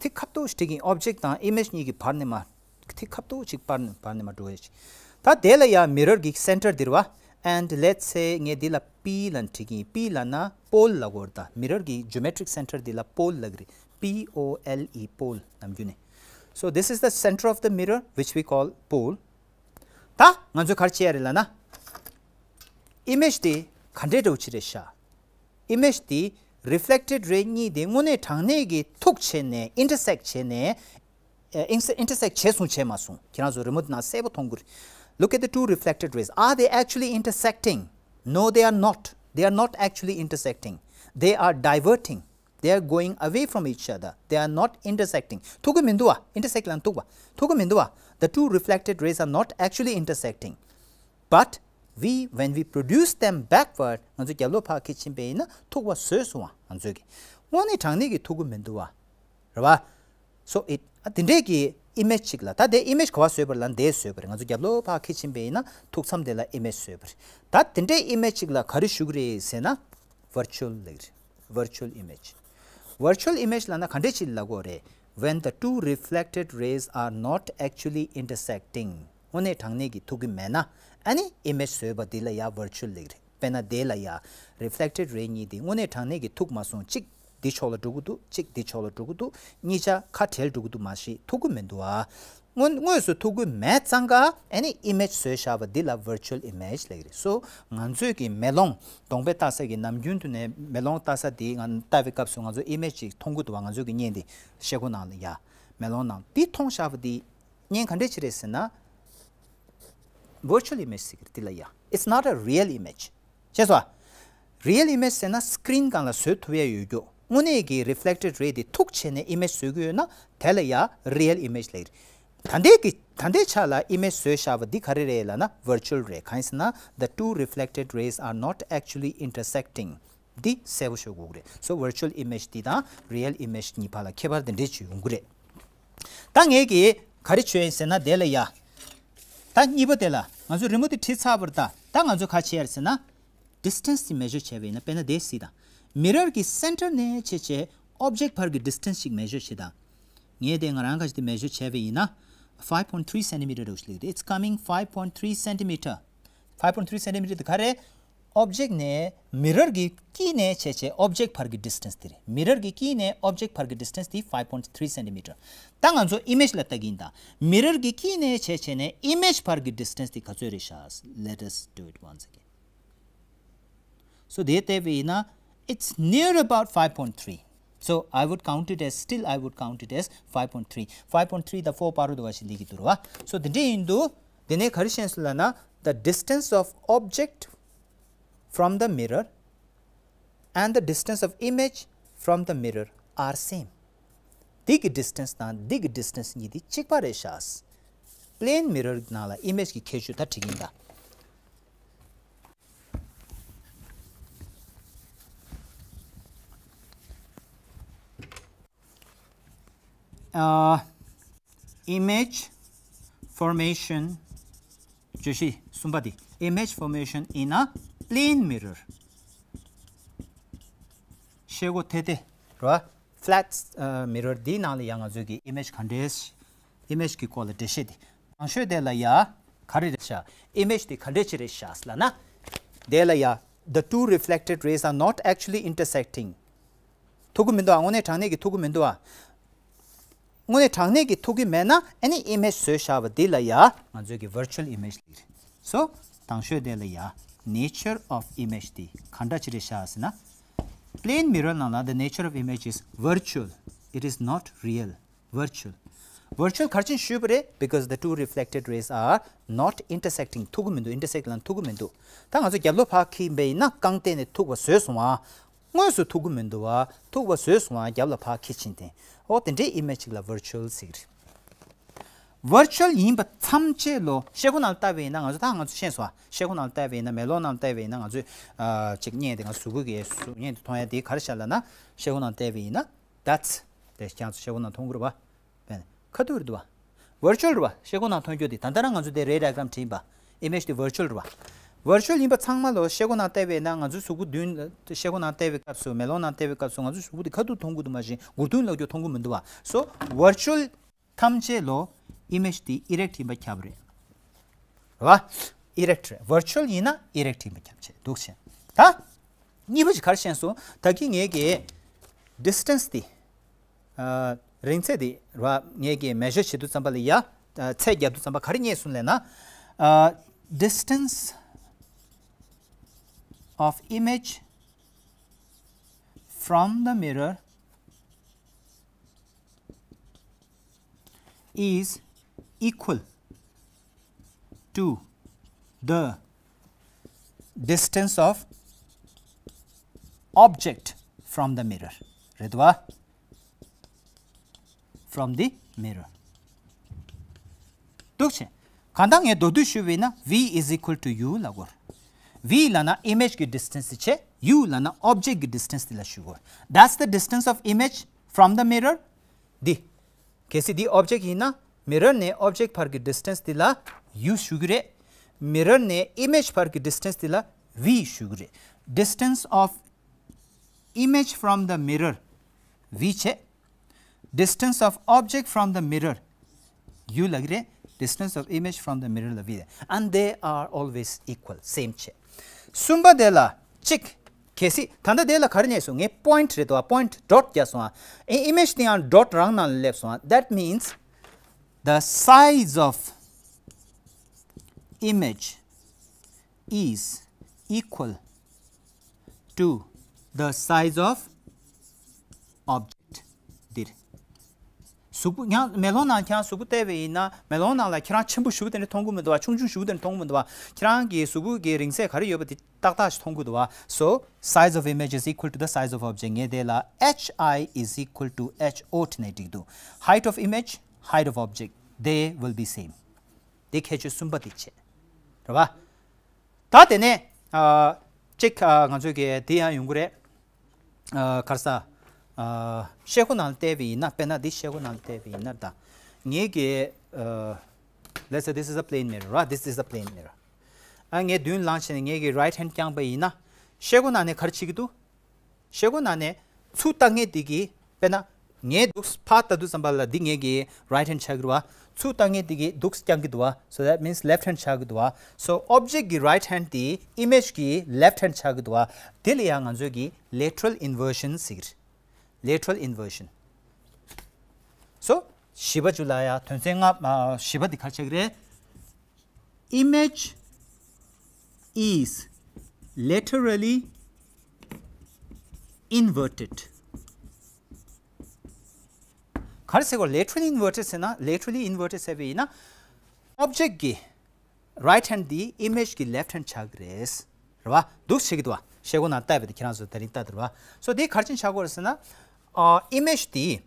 ཐིག་ཁ་བཏུག་ཞིག་བྲིས་ཀྱི་ཡིན། Object དང་image གཉིས་ཀྱི་བར་ནས་མར་ཐིག་ཁ་བཏུག་ཅིག་བར་ནས་བར་ནས་མར་འགྲོ་ཡ་ཅིག་ད་དེ་ལ་ཡ་mirror གི་center འདིར་བ། And let's say ངས་འདི་ལ་P ལབ་བྲིས་ཀྱི་ཡིན། P ལབ་ན་pole ལབ་དགོས་རེད་ད། Mirror གི་geometric center འདི་ལ་pole ལབ་ཀྱི་རེད། P O L E, pole ནམ་རྒྱུན་ནས། So this is the center of the mirror, which we call pole. ད་ང་ཚོས་ག་རེ་བྱེད་ཡ་རེད་ལབ་ན། Image དེ་ག་འདྲའི་འདྲ་བོ་ཅིག་རེད་ཤག Image དེ་reflected ray གཉིས་དེ་དངོས་གནས་དྲང་གནས་ཀྱི་ཐུག་བྱས་ནས་intersect བྱས་ནས། ཨ། ཨིན་སི། intersect བྱས་སོང་བྱས་མ་སོང་། ཁྱེད་རང་ཚོ་རི་མོ་དེ་ནང་གསལ་པོ་མཐོང་གི་རེད། Look at the two reflected rays. Are they actually intersecting? No, they are not. They are not actually intersecting. They are diverting. They are going away from each other. They are not intersecting. ཐུག་གི་མི་འདུག་བ། Intersect ལབ་ན་ཐུག་པ། ཐུག་གི་མི་འདུག་བ། The two reflected rays are not actually intersecting. But we, when we produce them backward, ང་ཚོ་རྒྱབ་ལོགས་ཕར་འཁྱེར་ཕྱིན་པ་ཡིན་ན་ཐུག་པ་བཟོས་སོང་བ། ང་ཚོས་ཀྱི་དངོས་གནས་དྲང་གནས་ཀྱི་ཐུག་གི་མི་འདུག་བ། རེད་བ། So it, ཨ། དེ་འདྲས་ཀྱི་image ཅིག་ལ། ད་དེ་image ག་བ་བཟོས་པ་རེད་ལབ་ན། འདི་བཟོས་པ་རེད། ང་ཚོ་རྒྱབ་ལོགས་ཕར་འཁྱེར་ཕྱིན་པ་ཡིན་ན་ཐུག་མཚམས་དེ་ལ་image བཟོས་པ་རེད། ད་དེ་འདྲས་image ཅིག་ལ་ག་རེ་ཞུ་གི་རེད་ཟེར་ན། Virtual ལབ་ཀྱི་རེད། Virtual image. Virtual image ལབ་ན་ག་འདྲས་ཅིག་ལབ་དགོས་རེད། When the two reflected rays are not actually intersecting. དངོས་གནས་དྲང་གནས་ཀྱི་ཐུག་གི་མེད་ན། ཨ་ནི་image་བཟོས་པ་འདི་ལ་ཡ་virtual་ལབ་ཀྱི་རེད། དཔེར་ན་དེ་ལ་ཡ་reflected ray་གཉིས་དེ་དངོས་གནས་དྲང་གནས་ཀྱི་ཐུག་མ་སོང་། གཅིག་འདི་ཕྱོགས་ལ་འགྲོ་གི་འདུག་གཅིག་འདི་ཕྱོགས་ལ་འགྲོ་གི་འདུག་གཉིས་ཆ་ཁ་བྲལ་འགྲོ་གི་འདུག་མ་གཞི་ཐུག་གི་མི་འདུག་ཨ། དངོས་དངོས་སུ་ཐུག་གི་མེད་ཙང་ཀ་ཨ་ནི་image་བཟོས་བཞག་པ་འདི་ལ་virtual image་ལབ་ཀྱི་རེད། So་ང་ཚོས་ཀྱི་མེ་ལོང་གདོང་པའི་ལྟ་ས་གི་ནམ་རྒྱུན་དུ་ནས་མེ་ལོང་ལྟ་ས་དེ་ང་ལྟ་བའི་སྐབས་སུ་ང་ཚོ་image་ཅིག་མཐོང་གི་འདུག་བ། ང་ཚོས་ཀྱི་བརྙན་དེ་ཤེལ་སྒོ་ནང་ལ་ཡ་མེ་ལོང་ནང་དེ་མཐོང་བཞག་པ་དེ་བརྙན་ག་འདྲས་ཅིག་རེད་ཟེར་ན། virtual image་ཟེར་གི་རེད་དེ་ལ་ཡ། It's not a real image. ཤེས་སོང་། real image་ཟེར་ན་screen་སྒང་ལ་བཟོ་ཐུབ་ཡ་ཡོད་རྒྱུ། དངོས་གནས་ཀྱི་reflected ray་དེ་ཐུག་བྱས་ནས་image་བཟོ་གི་ཡོད་ན་དེ་ལ་ཡ་real image་ལབ་ཀྱི་རེད། ད་ལྟའི་གི་ད་ལྟའི་ཆ་ལ་image་བཟོས་བཞག་པ་འདི་ག་རེ་རེད་ལབ་ན་virtual་རེད། གང་ཡིན་ཟེར་ན་the two reflected rays are not actually intersecting. འདི་གསལ་པོ་ཤོད་དགོས་ཀྱི་རེད། So virtual image་འདི་དང་real image་གཉིས་བར་ལ་ཁྱད་པར་དེ་འདྲས་ཅིག་ཡོང་གི་རེད། ད་ངས་ཀྱིས་ག་རེ་བྱས་ཡིན་ཟེར་ན་དེ་ལ་ཡ། ད་གཉིས་པ་དེ་ལ་ང་ཚོས་རི་མོ་དེ་བྲིས་ཚར་བ་རེད། ད་ད་ང་ཚོས་ག་བྱས་ཡོད་ཟེར་ན། distance་དེ་measure་བྱས་པ་ཡིན་ན། དཔེར་ན་དེ་གཟིགས་དང་། mirror་གི་center་ནས་བྱས་བྱས་object་བར་གྱི་distance་ཞིག་measure་བྱེད་དང་། ངས་དེ་ང་རང་ག་ཞིག་དེ་measure་བྱས་པ་ཡིན་ན། five point three centimeter་འདྲ་བོ་ཞིག་ལབ་ཀྱི་འདུག It's coming five point three centimeter. Five point three centimeter་དེ་ག་རེ་རེད། object་ནས་mirror་གི་དཀྱིལ་ནས་བྱས་བྱས་object་བར་གྱི་distance་དེ་རེད། mirror་གི་དཀྱིལ་ནས་object་བར་གྱི་distance་དེ་five point three centimeter། ད་ང་ཚོ་image་ལ་ལྟ་གི་ཡིན་ད། mirror་གི་དཀྱིལ་ནས་བྱས་བྱས་ནས་image་བར་གྱི་distance་དེ་ག་ཚོད་རེད་ཤག Let us do it once again. So དེ་བལྟས་པ་ཡིན་ན། It's near about five point three. So I would count it as, still I would count it as five point three. Five point three་དང་four་བར་དུ་བ་ཞིག་ལས་ཀྱི་འདུག་ར་བ། So དེ་འདྲ་ཡིན་དུས་དེ་ནས་ག་རེ་ཤེས་སོང་ལབ་ན། the distance of object from the mirror and the distance of image from the mirror are same. འདི་གི་distance་དང་འདི་གི་distance་གཉིས་དེ་གཅིག་པ་རེད་ཤག Plane mirror་ནང་ལ་image་གི་ཁྱད་ཆོས་ད་འགྲིག་གི་ཡིན་ད། ཨ། image formation བརྗོད་གཞི་གསུམ་པ་དེ། image formation in a plane mirror། ཤེལ་སྒོ་ཐེ་ཐེ་རེད་བ། flat mirror་འདིའི་ནང་ལ་ཡང་ང་ཚོས་ཀྱི་image་ག་འདྲས། image་གི་སྐོར་ལ་འགྲེལ་བཤད་དེ། དང་ཤོས་དེ་ལ་ཡ་ག་རེ་རེད་ཤག image་དེ་ག་འདྲས་ཅིག་རེད་ཤག་ལབ་ན། དེ་ལ་ཡ། the two reflected rays are not actually intersecting། ཐུག་གི་མི་འདུག་ཨ། དངོས་གནས་དྲང་གནས་ཀྱི་ཐུག་གི་མི་འདུག་ཨ། དངོས་གནས་དྲང་གནས་ཀྱི་ཐུག་གི་མེད་ན་ཨ་ནི་image་བཟོས་བཞག་པ་འདི་ལ་ཡ་ང་ཚོས་ཀྱི་virtual image་ལབ་ཀྱི་རེད། So དང་ཤོས་དེ་ལ་ཡ་nature of image་དེ་ག་འདྲ་ཅིག་རེད་ཤག་ཟེར་ན། Plane mirror་ནང་ལ་the nature of image is virtual, it is not real. Virtual. Virtual་ག་རེ་བྱས་ནས་ཞུས་པ་རེད། Because the two reflected rays are not intersecting. ཐུག་གི་མི་འདུག intersect་ལབ་ན་ཐུག་གི་མི་འདུག་ད་ང་ཚོ་རྒྱབ་ལོགས་ཕར་འཁྱེར་བ་ཡིན་ན་རྐང་སྟེང་ནས་ཐུག་པ་བཟོས་སོང་ཨ། དངོས་སུ་ཐུག་གི་མི་འདུག་བ། ཐུག་པ་བཟོས་སོང་བ། རྒྱབ་ལ་ཕར་འཁྱེར་ཕྱིན་ཏེ། ཨོ་དེ་འདྲའི་image་ཅིག་ལ་virtual་ཟེར་གི་རེད། virtual་ཡིན་པ་ཐམས་ཅད་ལོ་ཤེལ་སྒོ་ནང་ལ་ལྟ་བ་ཡིན་ན་ང་ཚོ་ད་ང་ཚོ་ཤེས་སོང་བ། ཤེལ་སྒོ་ནང་ལ་ལྟ་བ་ཡིན་ན་མེ་ལོང་ནང་ལ་ལྟ་བ་ཡིན་ན་ང་ཚོས་ཨ་ཅིག་བརྙན་དེ་ང་གཟུགས་པོ་གི་གཟུགས་བརྙན་དེ་མཐོང་ཡ་དེ་ག་རེ་ཤག་ལབ་ན། ཤེལ་སྒོ་ནང་ལ་ལྟ་བ་ཡིན་ན་that's་དེ་ཁྱེད་ཚོ་ཤེལ་སྒོ་ནང་མཐོང་གི་རེད་བ། བས་ཁ་ཐུག་རེད་བ། virtual་རེད་བ། ཤེལ་སྒོ་ནང་མཐོང་རྒྱུ་དེ་ད་ལྟ་རང་ང་ཚོ་དེ་ray diagram་བྲིས་པ། image་དེ་virtual་རེད་བ། virtual་ཡིན་པ་ཚང་མ་ལོ་ཤེལ་སྒོ་ནང་བལྟས་པས་ན་ང་ཚོའི་གཟུགས་པོ་མདུན་ཤེལ་སྒོ་ནང་བལྟས་པའི་སྐབས་སུ་མེ་ལོང་ནང་བལྟས་པའི་སྐབས་སུ་ང་ཚོའི་གཟུགས་པོ་དེ་ཁ་ཐུག་མཐོང་གི་འདུག་མ་གཞི་མགུར་མདུན་ལ་རྒྱུ་མཐོང་གི་མི་འདུག་བ། So virtual་ཐམས་ཅད་ལོ་image་དེ་erect་ཡིན་པ་ཁྱབ་རེད། རེད་བ། erect་རེད། virtual་ཡིན་ན་erect་ཡིན་པ་ཁྱབ་ཆེ་འདུག་ཆེ། ད་གཉིས་པ་ཅིག་ག་རེ་ཤེས་སོང་། ད་གིན་ངས་ཀྱི་distance་དེ། ཨ། རིང་ཚད་དེ་རེད་བ། ངས་ཀྱི་measure་བྱེད་དུས་ཙམ་པ་ལ་ཡ། ཨ། ཚད་རྒྱབ་དུས་ཙམ་པ་ག་རེ་རྙེད་སོང་ལབ་ན། ཨ། distance of image from the mirror is equal to the distance of object from the mirror. རེད་བ། from the mirror. འདུག་ཆེ། གང་ལྟར་ངས་མདོར་བསྡུས་ཞུས་པ་ཡིན་ན་V is equal to U་ལབ་དགོས། V་ལབ་ན་image་གི་distance་བྱས། U་ལབ་ན་object་གི་distance་དེ་ལ་ཞུ་དགོས། That's the distance of image from the mirror. འདི། གལ་སྲིད་འདི་object་ཡིན་ན་mirror་ནས་object་བར་གྱི་distance་འདི་ལ་U་ཞུ་གི་རེད། mirror་ནས་image་བར་གྱི་distance་འདི་ལ་V་ཞུ་གི་རེད། distance of image from the mirror V་བྱས། distance of object from the mirror U་ལབ་ཀྱི་རེད། distance of image from the mirror ལབ་ཡོད། And they are always equal, same བྱས། གསུམ་པ་དེ་ལ་གཅིག་གལ་སྲིད་ད་ལྟ་དེ་ལ་ག་རེ་རྙེད་སོང་། ངས་point རེད་དོ། Point dot རྒྱག་སོང་ཨ། ཨེ་image དེ་ཡང་dot རང་ནང་ལ་སླེབས་སོང་ཨ། That means the size of image is equal to the size of object འདིར། གཟུགས་པོ་ཡང་མེ་ལོང་ནང་ཁྱེད་རང་གཟུགས་པོ་བལྟས་པ་ཡིན་ན། མེ་ལོང་ནང་ལ་ཁྱེད་རང་ཆེན་པོ་ཞེ་པོ་དེ་འདྲ་མཐོང་གི་མི་འདུག་བ། ཆུང་ཆུང་ཞེ་པོ་དེ་འདྲ་མཐོང་གི་མི་འདུག་བ། ཁྱེད་རང་གི་གཟུགས་པོ་གི་རིང་ཚད་ག་རེ་ཡོད་པ་དེ་ཏག་ཏག་ཞིག་མཐོང་གི་འདུག་བ། So size of image is equal to the size of object. ངས་དེ་ལ H I is equal to H O བྲིས་ནས་འགྲིག་འདུག Height of image, height of object, they will be same. དེ་ཁྱད་ཆོས་གསུམ་པ་དེ་བྱས། རེད་བ། ད་དེ་ནས་ཨ་གཅིག་ཨ་ང་ཚོས་ཀྱི་དེ་ཡང་ཡོང་གི་རེད། ཨ་ག་རེ་ཟ། ཨ་ཤེལ་སྒོ་ནང་བལྟས་པ་ཡིན་ན། དཔེར་ན་འདི་ཤེལ་སྒོ་ནང་བལྟས་པ་ཡིན་ན། ད་ངེད་ཀྱི་ཨ་let's say this is a plane mirror, right? This is a plane mirror. ཨ་ངས་མདུན་ལངས་བྱས་ནས་ངེད་ཀྱི་right hand བརྐྱངས་པ་ཡིན་ན། ཤེལ་སྒོ་ནང་ནས་ག་རེ་བྱེད་ཀྱི་འདུག་ཤེལ་སྒོ་ནང་ནས་ཚུར་ལྟ་མཁན་དེ་གིས་དཔེར་ན་ངས་འདུག་ཕར་ལྟ་དུས་ཙམ་པ་ལ་འདི་ངེད་ཀྱི་right hand ཆགས་ཀྱི་རེད་བ། ཚུར་ལྟ་མཁན་དེ་གིས་འདུག་བརྐྱང་གི་འདུག་བ། So that means left hand ཆགས་ཀྱི་འདུག་བ། So object གི་right hand དེ་image གི་left hand ཆགས་ཀྱི་འདུག་བ། དེ་ལ་ཡང་ང་ཚོས་ཀྱི་lateral inversion ཟེར་གྱི་རེད། Lateral inversion. So བཞི་པ་བཅུ་ལ་ཡང་དོན་ཚན་ལྔ་ཨ་བཞི་པ་འདི་ག་རེ་ཆགས་ཀྱི་རེད། Image is laterally inverted. ག་རེ་ཟེར་གོ laterally inverted ཟེར་ན། Laterally inverted ཟེར་བ་ཡིན་ན་object གི་right hand འདི་image གི་left hand ཆགས་ཀྱི་རེད། རེད་བ། འདུག་བྱེད་ཀྱི་འདུག་བ། ཤེལ་སྒོ་ནང་བལྟས་པ་དེ་ཁྱེད་རང་ཚོ་དེ་རིང་ལྟ་དེ་རེད་བ། So དེ་ག་རེ་བྱས་ནས་ཆགས་ཀྱི་ཡོད་རེད་ཟེར་ན། ཨ་image དེ།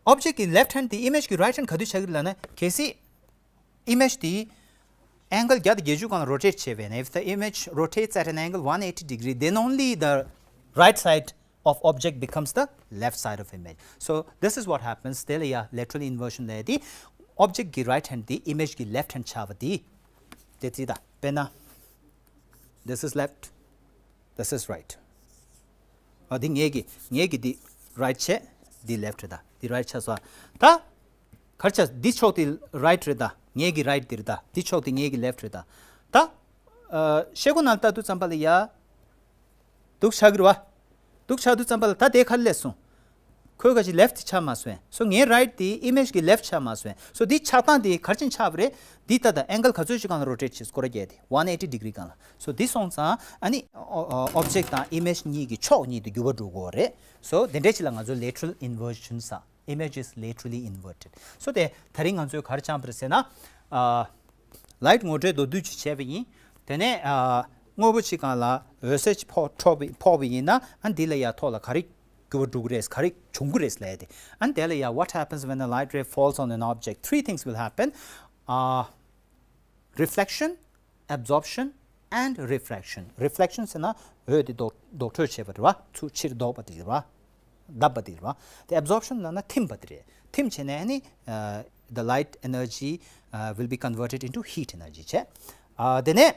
Object གི་left hand དེ་image གི་right hand ག་དུས་ཆགས་ཀྱི་རེད་ལབ་ན། གལ་སྲིད་image དེ་angle བརྒྱ་དང་བརྒྱད་ཅུ་སྒང་ལ་rotate བྱས་པས་ན། If the image rotates at an angle one eighty degree, then only the right side of object becomes the left side of image. So this is what happens. དེ་ལ་ཡ་lateral inversion ལབ་ཡ་དེ། Object གི་right hand དེ་image གི་left hand ཆགས་པ་དེ། དེ་རྩིས་དང་། དཔེར་ན། This is left. This is right. ཨ་འདི་ངེད་ཀྱི་ངེད་ཀྱི་འདི་right བྱས། འདི་left རེད་ད། འདི་right ཆགས་སོང་། ད་ག་རེ་ཆགས། འདི་ཕྱོགས་དེ་right རེད་ད། ངེད་ཀྱི་right འདི་རེད་ད། འདི་ཕྱོགས་དེ་ངེད་ཀྱི་left རེད་ད། ད་ཨ་ཤེལ་སྒོ་ནང་ལྟ་དུས་ཙམ་པ་ལ་ཡ། འདུག་ཆགས་ཀྱི་རེད་བ། འདུག་ཆགས་དུས་ཙམ་པ་ལ་ད་དེ་ག་རེ་སླེབས་སོང་། ཁོའི་ག་ཅིག་left ཆགས་མ་སོང་། So ངའི་right དེ་image གི་left ཆགས་མ་སོང་། So འདི་ཆགས་སྟངས་དེ་ག་རེ་བྱས་ནས་ཆགས་པ་རེད། འདི་ལྟ་ད་angle ག་ཚོད་ཅིག་སྒང་ལ་rotate བྱས། སྐོར་ར་བརྒྱབ་སྟེ་one eighty degree སྒང་ལ། So འདི་སོང་ཙང་ཨ་ནི་ཨོ་ཨོ་object དང་image གཉིས་ཀྱི་ཕྱོགས་གཉིས་དེ་འགྱུར་བ་འགྲོ་གི་ཡོད་རེད། So དེ་འདྲའི་ཅིག་ལ་ང་ཚོས་lateral inversion ཟེར། Image is laterally inverted. So དེ་ད་རིང་ང་ཚོས་ག་རེ་སྦྱངས་པ་རེད་ཟེར་ན། ཨ་light ངོ་སྤྲོད་མདོར་བསྡུས་ཅིག་བྱས་པ་ཡིན། དེ་ནས་ཨ་དངོས་པོ་གཅིག་སྒང་ལ་འོད་ཟེར་གཅིག་ཕོག་འཕྲོ་བ་ཕོག་པ་ཡིན་ན། ཨ་འདི་ལ་ཡ་ཐོག་ལ་ག་རེ་འགྱུར་བ་འགྲོ་གི་རེད། ག་རེ་བྱུང་གི་རེད་ལབ་ཡ་དེ། ཨ་དེ་ལ་ཡ། What happens when a light ray falls on an object? Three things will happen. ཨ་reflection, absorption and refraction. Reflection ཟེར་ན་འོད་དེ་ལྡོག་ལྡོག་འཕྲོས་བྱས་པ་རེད་བ། ཚུར་ཕྱིར་ལྡོག་པ་དེ་རེད་བ། བརྡབས་པ་དེ་རེད་བ། དེ་absorption ལབ་ན་ཐིམ་པ་དེ་རེད། ཐིམ་བྱས་ནས་ཨ་ནི་ཨ་the light energy uh, will be converted into heat energy བྱས། ཨ་དེ་ནས་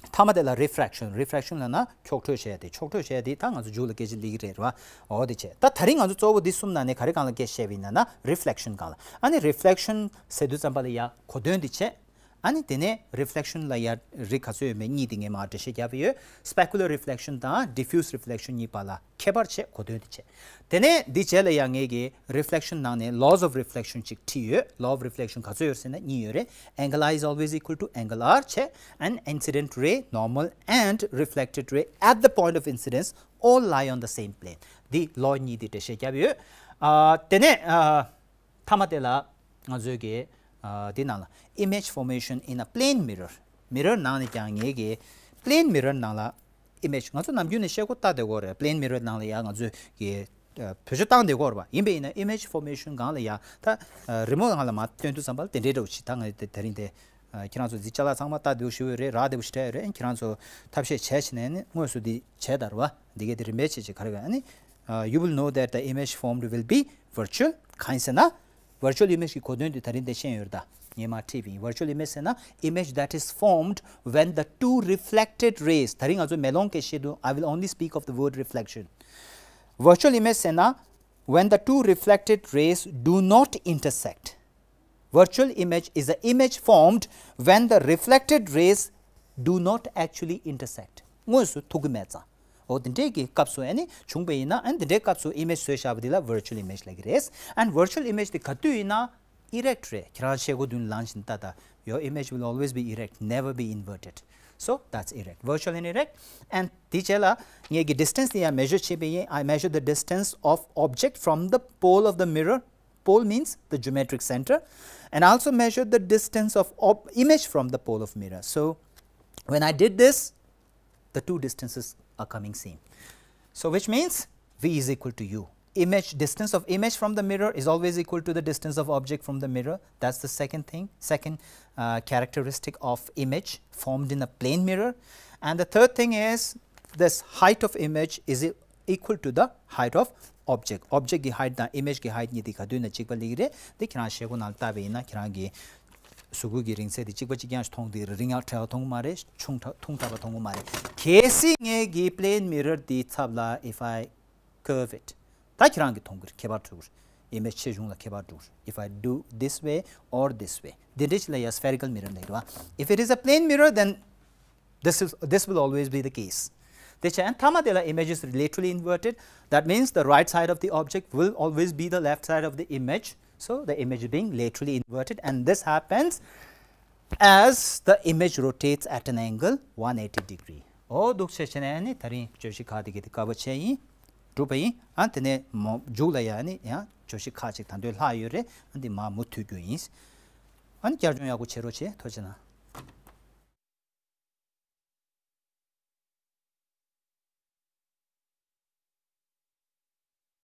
མཐའ་མ་དེ་ལ་refraction. Refraction ལབ་ན་འཁྱོག་འཕྲོས་བྱས་ཏེ། འཁྱོག་འཕྲོས་བྱས་ཏེ་ད་ང་ཚོ་མཇུག་ལ་སྐད་ཆ་སླེབས་ཀྱི་རེད་ར། འོ་དེ་བྱས། ད་ད་རིང་ང་ཚོ་གཙོ་བོ་འདི་གསུམ་ནང་ནས་ག་རེ་སྒང་ལ་སྐད་བཤད་པ་ཡིན་ན་ན། reflection སྒང་ལ། ཨ་ནི་reflection ཟེར་དུས་ཙམ་པ་ལ་ཡ་གོ་དོན་འདི་བྱས། ཨ་ནི་དེ་ནས་reflection ལ་ཡ་རིགས་ག་ཚོད་ཡོད་མེད་གཉིས་དེ་ངས་མར་འགྲེལ་བཤད་བརྒྱབ་པ་ཡོད། Specular reflection དང་diffuse reflection གཉིས་བར་ལ་ཁྱད་པར་བྱས། གོ་དོན་དེ་བྱས། དེ་ནས་འདི་རྗེས་ལ་ཡང་ངས་ཀྱི་reflection ནང་ནས་laws of reflection ཅིག་བྲིས་ཡོད། Law of reflection ག་ཚོད་ཡོད་ཟེར་ན་གཉིས་ཡོད་རེད། Angle I is always equal to angle R བྱས། And incident ray, normal and reflected ray at the point of incidence all lie on the same plane. འདི་law གཉིས་དེ་འགྲེལ་བཤད་བརྒྱབ་ཡོད། ཨ་དེ་ནས་ཨ། མཐའ་མ་དེ་ལ་ང་ཚོའི་གི་ཨ་དེ་ནང་ལ་image formation in a plane mirror. Mirror ནང་ནས་ཀྱང་ངེད་ཀྱི་plane mirror ནང་ལ་image ང་ཚོ་ནམ་རྒྱུན་ནས་ཤེལ་སྒོ་ལྟ་བསྡད་ཀྱི་ཡོད་རེད། Plane mirror ནང་ལ་ཡ་ང་ཚོའི་གི་ཨ་བེད་སྤྱོད་བཏང་བསྡད་ཀྱི་ཡོད་རེད་པ། ཡིན་པ་ཡིན་ན་image formation སྒང་ལ་ཡ་ད་ཨ་རི་མོ་སྒང་ལ་མར་སྟོན་དུས་ཙམ་པ་ལ་དེ་འདྲའི་འདྲ་བོ་ཅིག་ད་ང་དེ་ད་རིང་དེ་ཨ་ཁྱེད་རང་ཚོ་འདི་ཅ་ལག་ཚང་མ་ལྟ་བདེ་པོ་ཞེ་པོ་ཡོད་རེད། རག་བདེ་པོ་ཞེ་དྲག་ཡོད་རེད། ཁྱེད་རང་ཚོ་ཐབས་ཤེས་བྱས་བྱས་ནས་ནི་དངོས་སུ་འདི་བྱས་དང་རེད་པ། འདི་གས་དེ་རིམ་པས་བྱས་བྱས་ག་རེ་ག་ཨ་ནི། Uh, you will know that the image formed will be virtual. གང་ཡིན་ཟེར་ན། virtual image གི་གོ་དོན་དེ་ད་རིང་དེ་ཤེས་ཡོད་རེད་ད། ངས་མར་བྲིས་པ་ཡིན། Virtual image ཟེར་ན། Image that is formed when the two reflected rays. ད་རིང་ང་ཚོ་མེ་ལོང་སྐད་བཤད་དུས། I will only speak of the word reflection. Virtual image ཟེར་ན། When the two reflected rays do not intersect. Virtual image is an image formed when the reflected rays do not actually intersect. དངོས་སུ་ཐུག་གི་མེད་ཙང་། འོ་དེ་འདྲའི་གི་སྐབས་སུ་ཨ་ནི་བྱུང་པ་ཡིན་ན་ཨ་ནི་དེ་འདྲའི་སྐབས་སུ་image བཟོས་བཞག་པ་དེ་ལ་virtual image ལབ་ཀྱི་རེད། And virtual image དེ་ག་དུས་ཡིན་ན་erect རེད། ཁྱེད་རང་ཤེལ་སྒོ་མདུན་ལངས་བཞིན་ལྟ་ད། Your image will always be erect, never be inverted. So that's erect, virtual and erect. And དེ་རྗེས་ལ་ངས་གི་distance དེ་ཡང་measure བྱས་པ་ཡིན། I measure the distance of object from the pole of the mirror. Pole means the geometric center. And I also measure the distance of ob- image from the pole of mirror. So when I did this, the two distances are coming same. So which means V is equal to U. Image, distance of image from the mirror is always equal to the distance of object from the mirror. That's the second thing, second uh, characteristic of image formed in a plane mirror. And the third thing is this height of image is equal to the height of object. Object གི་height དང་image གི་height གཉིས་དེ་ག་དུས་ན་གཅིག་པ་ལེགས་རེད། དེ་ཁྱེད་རང་ཤེལ་སྒོ་ནང་ལྟ་བ་ཡིན་ན་ཁྱེད་རང་གི་གཟུགས་པོ་གི་རིང་ཚད་དེ་གཅིག་པ་གཅིག་རྐྱང་ཞིག་མཐོང་དེ་རིང་ཡག་ཕྲ་བ་མཐོང་གི་མ་རེད། ཆུང་དྲགས་ཐུང་དྲགས་པ་མཐོང་གི་མ་རེད། གལ་སྲིད་ངས་གི་plane mirror དེའི་ཚབ་ལ་if I curve it ད་ཁྱེད་རང་གི་མཐོང་གི་རེད། ཁྱད་པར་འགྲོ་གི་རེད། image ཆེ་ཆུང་ལ་ཁྱད་པར་འགྲོ་གི་རེད། If I do this way or this way དེ་འདྲ་ཞིག་ལ་ཡ་spherical mirror ལབ་རེད་བ། If it is a plane mirror then this is this will always be the case. དེ་ཆ་ཡང་མཐའ་མ་དེ་ལ་image is laterally inverted. That means the right side of the object will always be the left side of the image. So the image being laterally inverted and this happens as the image rotates at an angle one eighty degree. འོ་འདུག་བྱས་བྱས་ནས་ནི་ད་རིང་བརྗོད་གཞི་ཁག་དེ་གི་དེ་ཀ་བ་བྱས་ཡིན། གྲུབ་པ་ཡིན། ཨ་དེ་ནས་མོ་མཇུག་ལ་ཡ་ནི་ཡང་བརྗོད་གཞི་ཁག་ཅིག་ད་འདོད་ལྷག་ཡོད་རེད། ཨ་འདི་མ་མུ་མཐུད་རྒྱུ་ཡིན། ཨ་ནི་བསྐྱར་སྦྱོང་ཡག་པོ་བྱེད་རོགས་བྱེད། ཐུགས་རྗེ་གནང་།